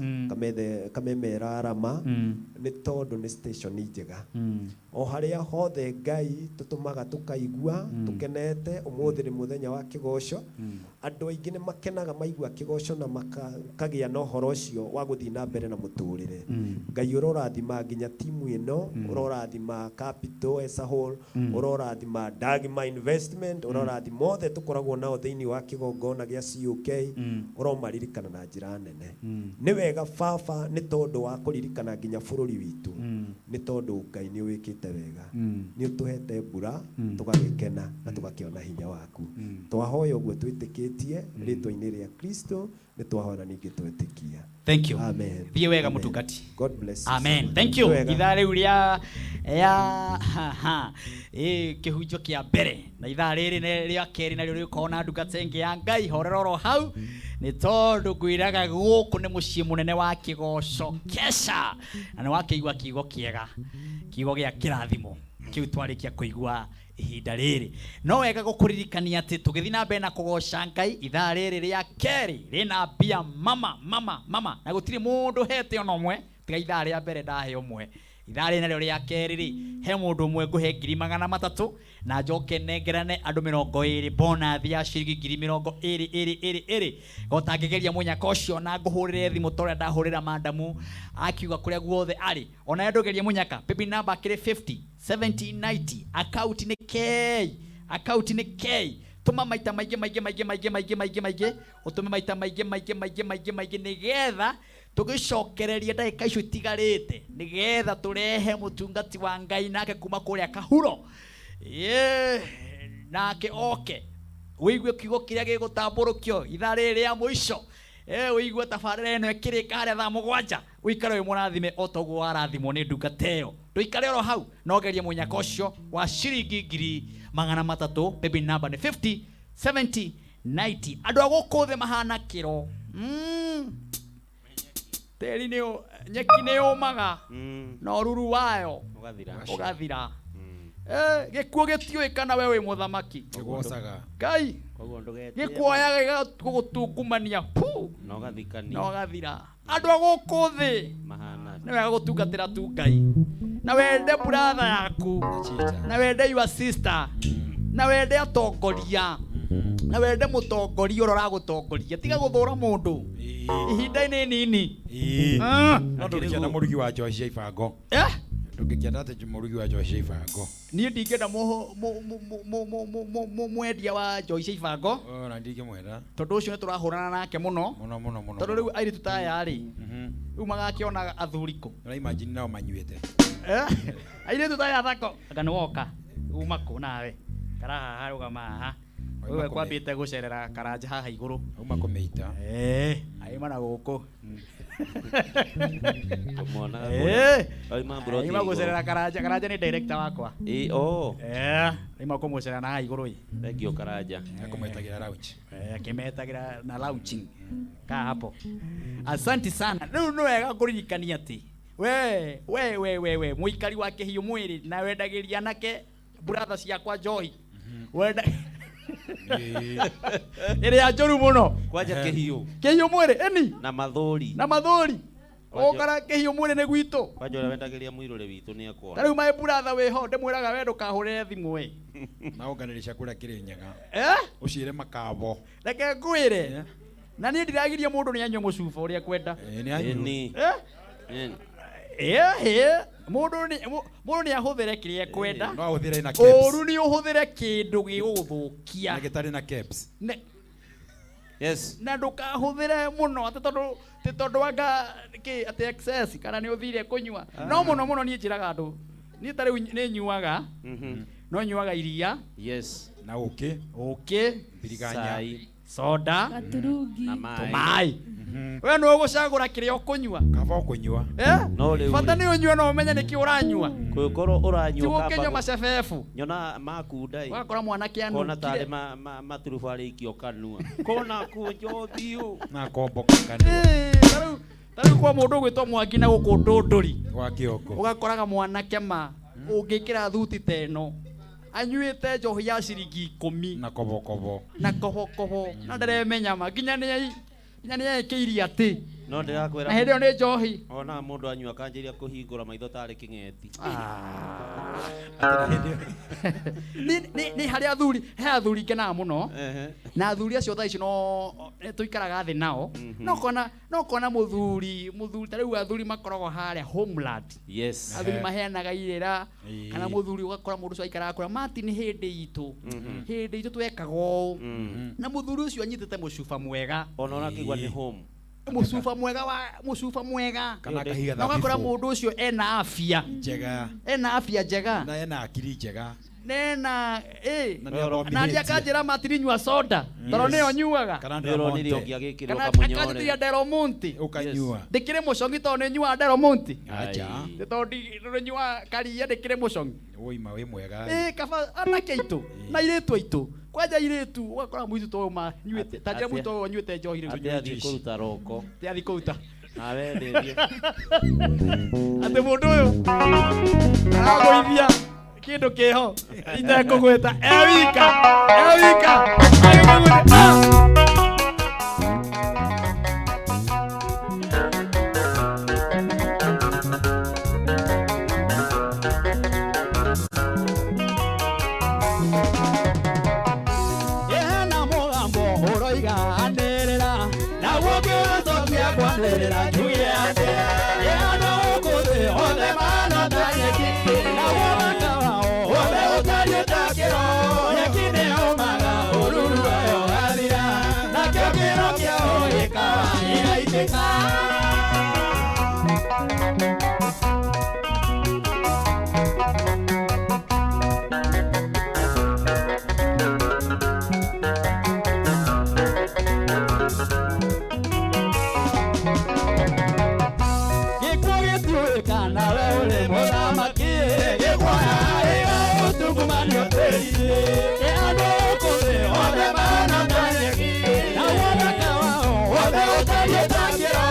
G: Kameme ĩrarama, nĩ tondũ nĩ station njega. O harĩa hothe Ngai tũtũmaga tũkaigua, tũkenete, ũmũthĩ nĩ mũthenya wa kĩgoco. Andũ aingĩ nĩ makenaga maigua kĩgoco na makagĩa na ũhoro ũcio wa gũthiĩ na mbere na mũtũrĩre. Ngai ũrorathima nginya timu ĩno, ũrorathima Capital as a whole, ũrorathima Dagima Investment, ũrorathima othe tũkoragwo nao thĩinĩ wa kĩgongona gĩa COK, ũromaririkana na njĩra nene. Nĩ wega baba nĩ tondũ wa kũririkana nginya bũrũri witũ, nĩ tondũ Ngai nĩ ũwĩkĩte wega. Nĩ ũtũhete mbura, tũgagĩkena na tũgakĩona hinya waku. Twahoya ũguo twĩtĩkĩtie rĩtwa-inĩ rĩa Kristo, nĩ twahoya na ningĩ twetĩkia.
B: Thank you.
G: Amen.
B: Thiĩ wega
G: Amen.
B: mũtungati.
G: God bless you.
B: Amen. Thank you.
G: Wega.
B: Ithaa rĩu rĩa ya ha ha. Kĩhunjio kĩa mbere na ithaa rĩrĩ nĩ rĩa kerĩ narĩo rĩgũkorwo na ndungata ĩngĩ ya Ngai. Horera oro hau nĩ tondũ ngwĩraga gũkũ nĩ mũciĩ mũnene wa kĩgoco Kesha, na nĩ wakĩigua kiugo kĩega, kiugo gĩa kĩrathimo kĩu twarĩkia kũigua ihinda rĩrĩ. No wega gũkũririkania atĩ tũgĩthiĩ na mbere na kũgoca Ngai ithaa rĩrĩ rĩa kerĩ rĩna mbia mama mama mama, na gũtirĩ mũndũ hete ona ũmwe tiga ithaa rĩa mbere ndahe ũmwe. Ithaa rĩrĩ narĩo rĩa kerĩ rĩ, he mũndũ ũmwe ngũhe ngiri magana matatũ na njoke nengerane andũ mĩrongo ĩrĩ bonus ya ciringi ngiri mĩrongo ĩrĩ ĩrĩ ĩrĩ ĩrĩ. Gotangĩgeria mũnyaka ũcio na ngũhũrĩre thimũ ta ũrĩa ndahũrĩra mandamu akiuga kũrĩa guothe arĩ. Ona ndũgerie mũnyaka, paybill number kĩrĩ 50 70 90, account nĩ K, account nĩ K. Tũma maita maingĩ maingĩ maingĩ maingĩ maingĩ maingĩ maingĩ, ũtũme maita maingĩ maingĩ maingĩ maingĩ maingĩ nĩgetha tũgĩcokererie ndagĩka icio itigarĩte, nĩgetha tũrehe mũtungati wa Ngai nake kuma kũrĩa Kahuro. Nake oke ũigue kiugo kĩrĩa gĩgũtambũrũkio ithaa rĩrĩ rĩa mũico. Ũigue tabarĩra ĩno ĩkĩrĩka harĩa thaa mũgwanja, ũikare wĩ mũrathime o ta ũguo warathimwo nĩ ndungata ĩyo. Ndũikare oro hau, no gerie mũnyaka ũcio wa ciringi ngiri magana matatũ, paybill number nĩ 50 70 90. Andũ a gũkũ thĩ mahana kĩro. Tĩri nĩ nyeki nĩ yũmaga, na ũruru wayo
C: Ũgathira.
B: ũgathira. Gĩkuũ gĩtiũĩ kana we wĩ mũthamaki.
A: Kĩgũcaga.
B: Ngai.
C: Koguo ndũgetĩe.
B: Gĩkuoyaga gĩgagũtungumania pu.
C: Na ũgathikania.
B: Na ũgathira. Andũ a gũkũ thĩ
C: Mahana.
B: nĩ wega gũtungatĩra tu Ngai. Na wende brother yaku. Na wende your sister. Na wende atongoria. Na wende mũtongoria ũrĩa ũragũtongoria. Tiga gũthũra mũndũ. Ihinda-inĩ nini.
A: No ndũngĩkĩenda mũrugi wa njohi cia ibango.
B: Eh?
A: Ndũngĩkĩenda atĩ mũrugi wa njohi cia ibango.
B: Niĩ ndingĩenda mwendia wa njohi cia ibango.
A: Ona ndingĩmwenda.
B: Tondũ ũcio nĩ tũrahũrana nake mũno.
A: Mũno mũno mũno.
B: Tondũ rĩu airĩtu ta aya rĩ, rĩu magakĩona athuri kũ?
A: Ũra imagine nao manyuĩte.
B: Eh? Airĩtu ta aya thako. Anga nĩ woka. Uma kũ nawe? Kara haha rũgama haha. Wewe kwambĩte gũcerera karanja haha igũrũ.
A: Uma kũmĩita.
B: Eh, aima na gũkũ.
C: Kũmwona.
B: Eh.
C: Aima mburoti.
B: Aima gũcerera karanja, karanja nĩ director wakwa.
C: Ĩ oh.
B: Eh, aima kũmũcerera na haha igũrũ ĩ.
C: Thank you Karanja.
A: Akũmetagĩra lounge.
B: Eh, akĩmetagĩra na launching. Kaa hapo. Asante sana. Rĩu nĩ wega kũririkania atĩ we we we we we mũikari wa kĩhiũ mwĩrĩ na wendagĩria anake brother ciakwa njohi. Wenda ĩrĩa njũru mũno.
C: Kwanja kĩhiũ.
B: Kĩhiũ mwĩrĩ ĩni.
C: Na mathũri.
B: Na mathũri. Ũkara kĩhiũ mwĩrĩ nĩ gwitũ.
C: Kwanja ũrĩa wendagĩria mũirũrĩ witũ nĩ ekuona.
B: Ta rĩu my brother wĩho ndĩmwĩraga we ndũkahũrĩre thimũ ĩ.
A: Na ũnganĩre kũrĩa Kĩrĩnyaga.
B: Eh?
A: Ũciĩre makabo.
B: Reke ngwĩre. Na niĩ ndiragiria mũndũ nĩ anyue mũcuba ũrĩa ekwenda.
A: Nĩ anyue.
B: Eh? Eh, mũndũ nĩ mũndũ nĩ ahũthĩre kĩrĩa ekwenda.
A: No ahũthĩre na kebs.
B: Ũru nĩ ũhũthĩre kĩndũ gĩgũgũthũkia.
A: Na gĩtarĩ na kebs.
C: Yes.
B: Na ndũkahũthĩre mũno atĩ tondũ atĩ tondũ anga kĩ atĩ excess kana nĩ ũthire kũnyua. No mũno mũno niĩ njĩraga andũ. Niĩ ta rĩu nĩ nyuaga. No nyuaga iria.
C: Yes.
A: Na ũkĩ.
B: Ũkĩ.
A: Mbiriganya.
C: Cai.
B: Soda.
D: Gaturungi.
C: Na maĩ.
B: Tũmaĩ. We nĩ ũgũcagũra kĩrĩa ũkũnyua.
A: Kaba ũkũnyua.
B: Eh?
C: No rĩu
B: Bata nĩ ũnyue no ũmenye nĩkĩ ũranyua.
C: Kũngĩkorwo ũranyua
B: Ti gũkĩnyua macebebu.
C: Nyona makunda ĩ.
B: Ũgakora mwanake
C: Kona tarĩ
B: anungire.
C: maturubarĩ arĩikio kanua. Kona kũnja ũthiũ.
A: Na komboka kanua.
B: Eh, ta rĩu kwa mũndũ ũgwĩtwo Mwangi na gũkũ Ndũndũri.
A: Gwa kĩongo.
B: Ũgakoraga mwanake ma ũngĩkĩra thuti ta ĩno anyuĩte njohi ya ciringi 10
A: na kobokobo
B: na kobokobo na ndaremenya ma nginya nĩ nginya nĩ ekĩirie atĩ
C: No ndĩrakwĩra
B: na hĩndĩ ĩyo nĩ njohi.
C: Ona mũndũ anyua akanjĩria kũhingũra maitho tarĩ kĩng'eti.
B: Nĩ harĩ athuri, he athuri ngenaga mũno. Na athuri acio thaa ici no tũikaraga thĩ nao. No kona mũthuri, mũthuri ta rĩu athuri makoragwo harĩa homeland.
C: Yes.
B: Athuri maheanaga irĩra, kana mũthuri ũgakora mũndũ ũcio aikaraga kũrĩa. Martin hĩndĩ itũ. Hĩndĩ itũ twekaga ũũ. Na mũthuri ũcio anyitĩte mũcuba mwega.
C: Ona ũrakĩigua nĩ home.
B: Mũcuba mwega wa mũcuba mwega.
A: Kana akahiga
B: Na ũgakora
A: thabibũ.
B: mũndũ ũcio ena afya
A: Njega.
B: Ena afya njega.
A: Na ena akili njega.
B: Nena, eh.
A: Na nĩ athomithĩtie.
B: Na ndiĩ akanjĩra Martin nyua soda. Tondũ nĩyo nyuaga.
A: Kana
C: Nĩ ũronire ũngĩ agĩkĩrwo
B: Kana
C: kamũnyore.
B: akanjĩtĩria Del Monte.
A: Ũkanyua.
B: Ndĩkĩrĩ mũcongi tondũ nĩ nyuaga Del Monte.
A: Acha.
B: Nĩ tondũ nĩ nyuaga karia ndĩkĩrĩ mũcongi.
A: Woima wĩ mwega.
B: Eh, kaba anake aitũ na airĩtu aitũ. Kwanja airĩtu ũgakora mũirĩtu ta ũyũ manyuĩte, ta njĩra mũirĩtu ũyũ anyuĩte njohi rĩu.
C: Atĩ athiĩ kũruta roko.
B: Atĩ athiĩ kũruta.
C: Nawe ndĩthiĩ.
B: Atĩ mũndũ ũyũ aragũithia kĩndũ kĩho itekũgwĩta e wika, e wika. Agĩkũgwĩta. Ena mũgambo ũroiga anĩrĩra, naguo ngĩcokia kwanĩrĩra njuge atĩa. Andũ gũkũ thĩ othe mahana ta nyeki, naguo ũthaka wao wothe ũtariĩ ta kĩro. Nyeki nĩyũmaga, ũruru wayo ũgathira, nakĩo kĩro kĩao gĩkawa gĩgaitĩka. Gĩkuũ gĩtiũĩ kana we ũrĩ mũthamaki, gĩkuoya gĩgagũtungumanio tĩri-inĩ. Andũ gũkũ thĩ othe mahana ta nyeki, naguo ũthaka wao wothe ũtariĩ ta kĩro.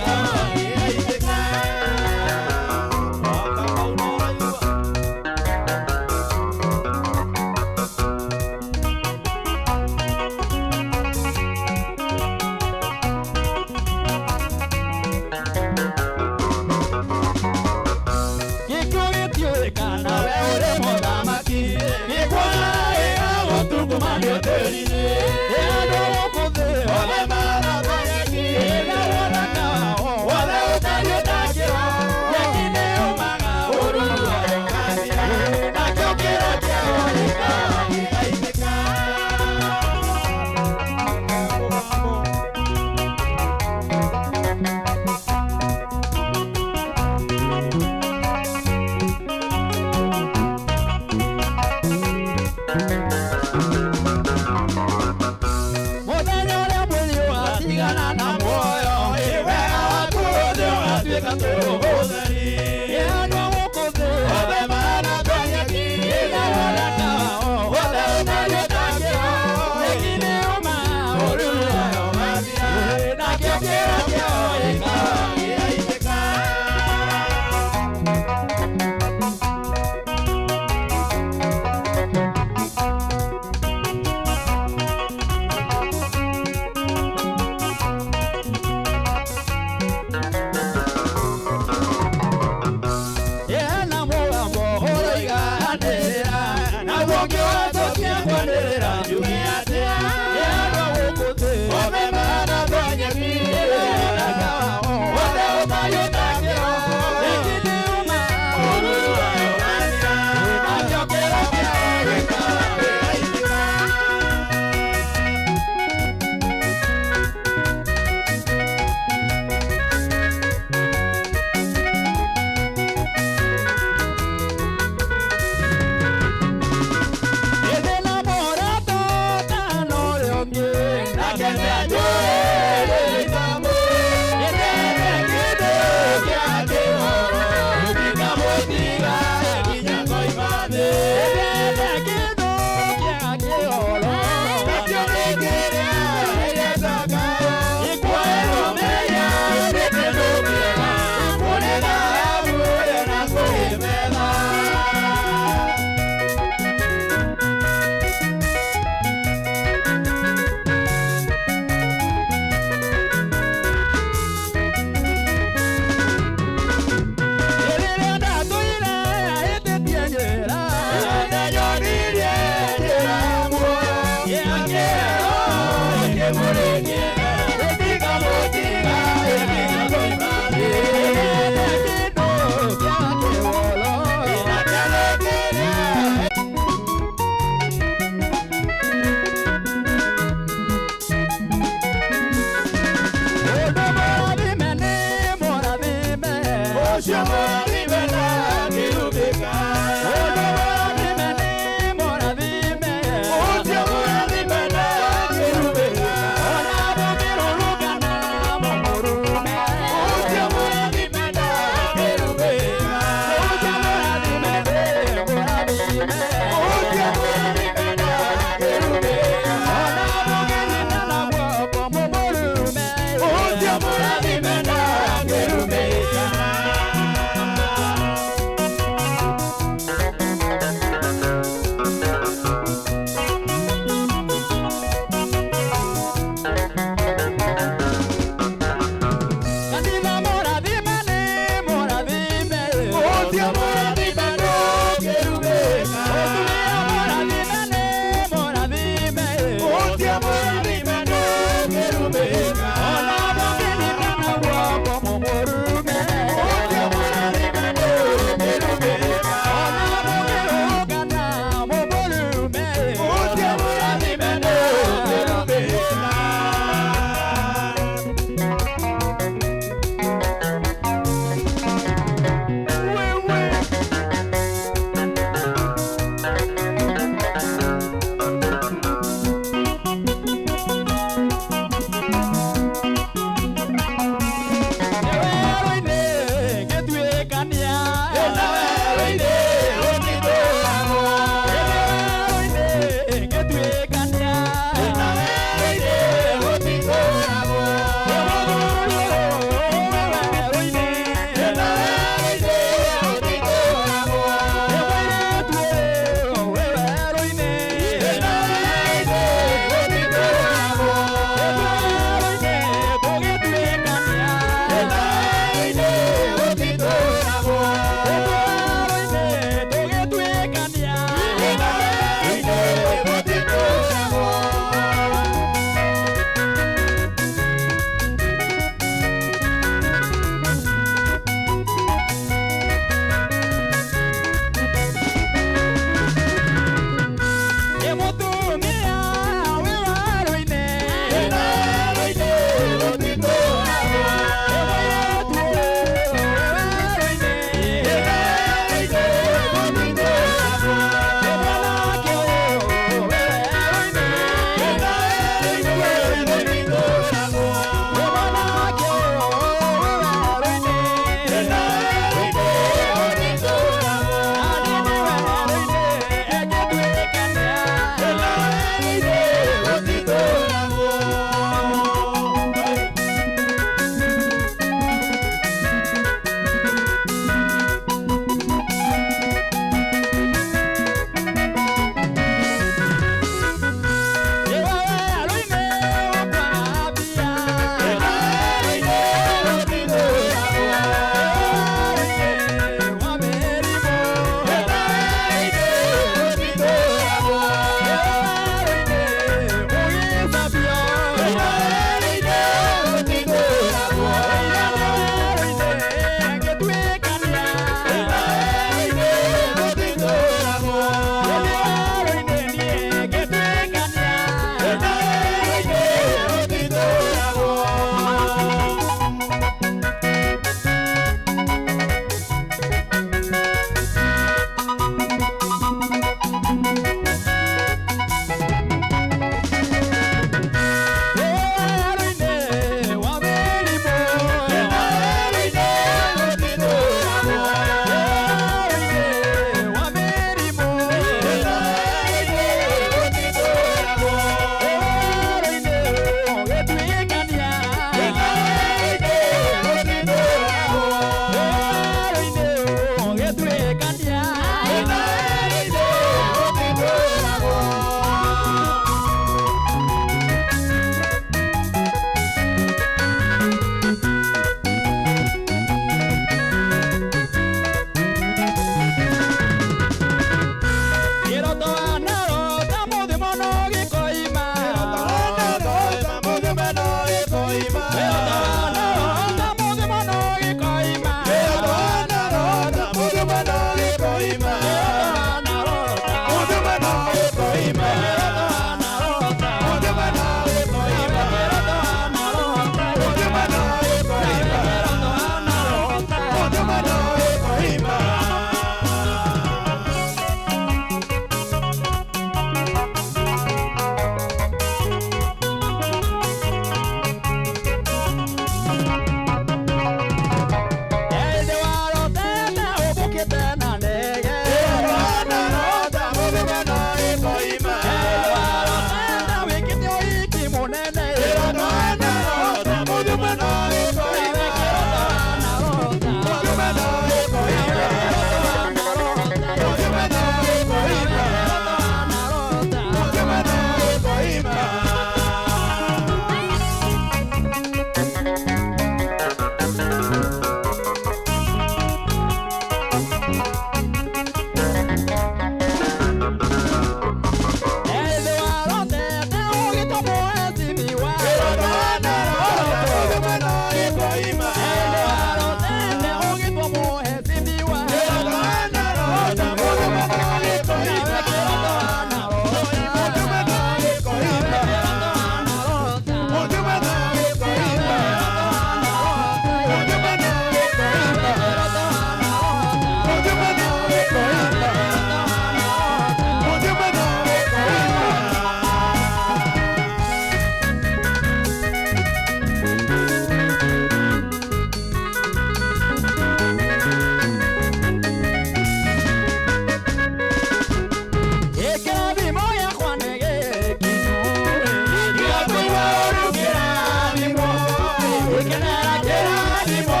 E: Kenera kĩrathimo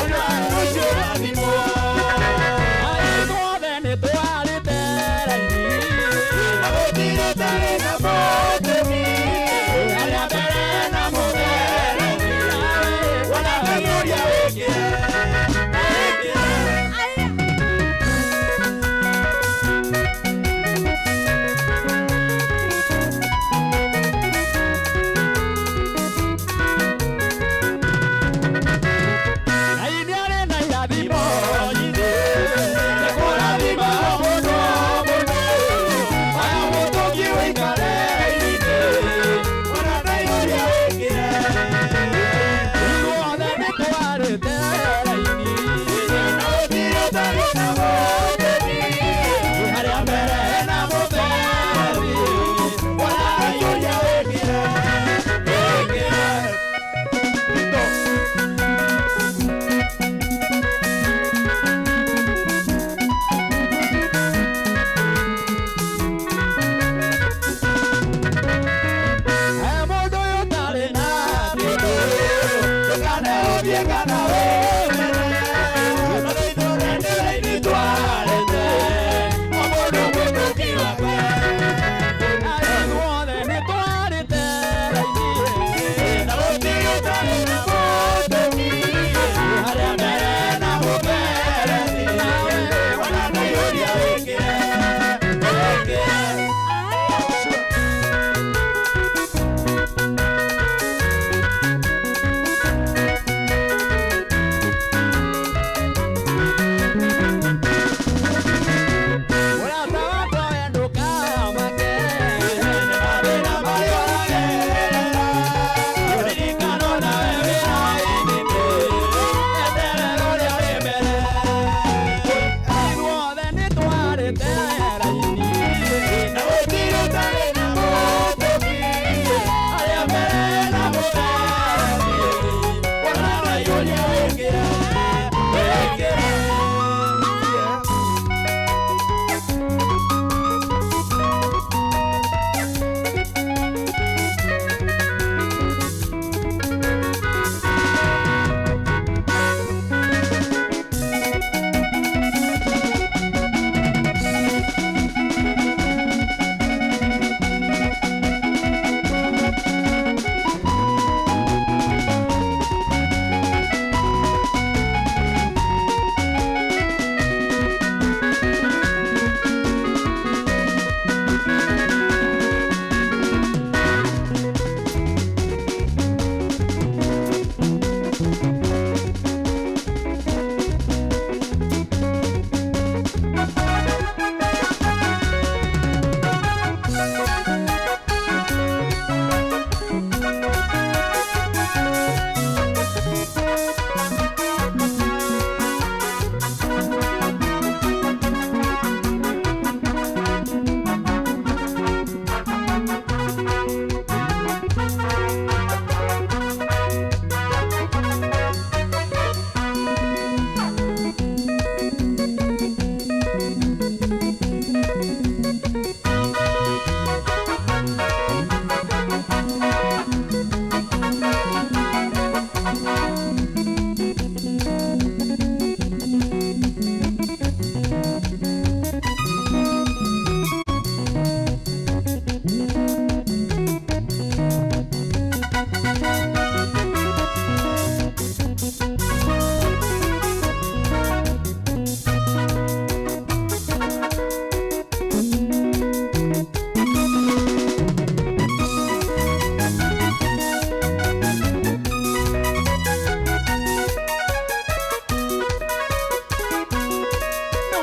E: Ona rũciũ rathimwo. Ithuothe nĩtwarĩte raini, na gũtirĩ ũtarĩ na mũtũmi. Harĩa mbere na mũtheremi, wona Ngai ũrĩa wĩkire, wĩkire. Ngai nĩarĩ na irathimo nyingĩ, nĩkũrathima mũno mũno. Aya mũtũngi ũikare raini-inĩ, wona Ngai ũrĩa wĩkire. Ithuothe nĩtwarĩte raini, na gũtirĩ ũtarĩ na mũtũmi. Harĩa mbere na mũtheremi, wona Ngai ũrĩa wĩkire, wĩkire. Mũndũ ũyũ ũtarĩ na kĩndũ, ndũkanehũthie kana wĩmene. Tondũ ithuothe nĩ raini twarĩte, o mũndũ mũtũngi wake. Ithuothe nĩtwarĩte raini, na gũtirĩ ũtarĩ na mũtũmi. Harĩa mbere na mũtheremi, wona Ngai ũrĩa wĩkire, wĩkire. Mũrata wakwa we ndũkamake, nĩ mathĩna marĩa ũragerera. Ririkana nawe wĩ raini-inĩ, eterera ũrĩa wĩ mbere. Ithuothe nĩtwarĩte raini, na gũtirĩ ũtarĩ na mũtũmi. Harĩa mbere na mũtheremi, wona Ngai ũrĩa wĩkire, wĩkire.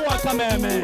E: Wakameme.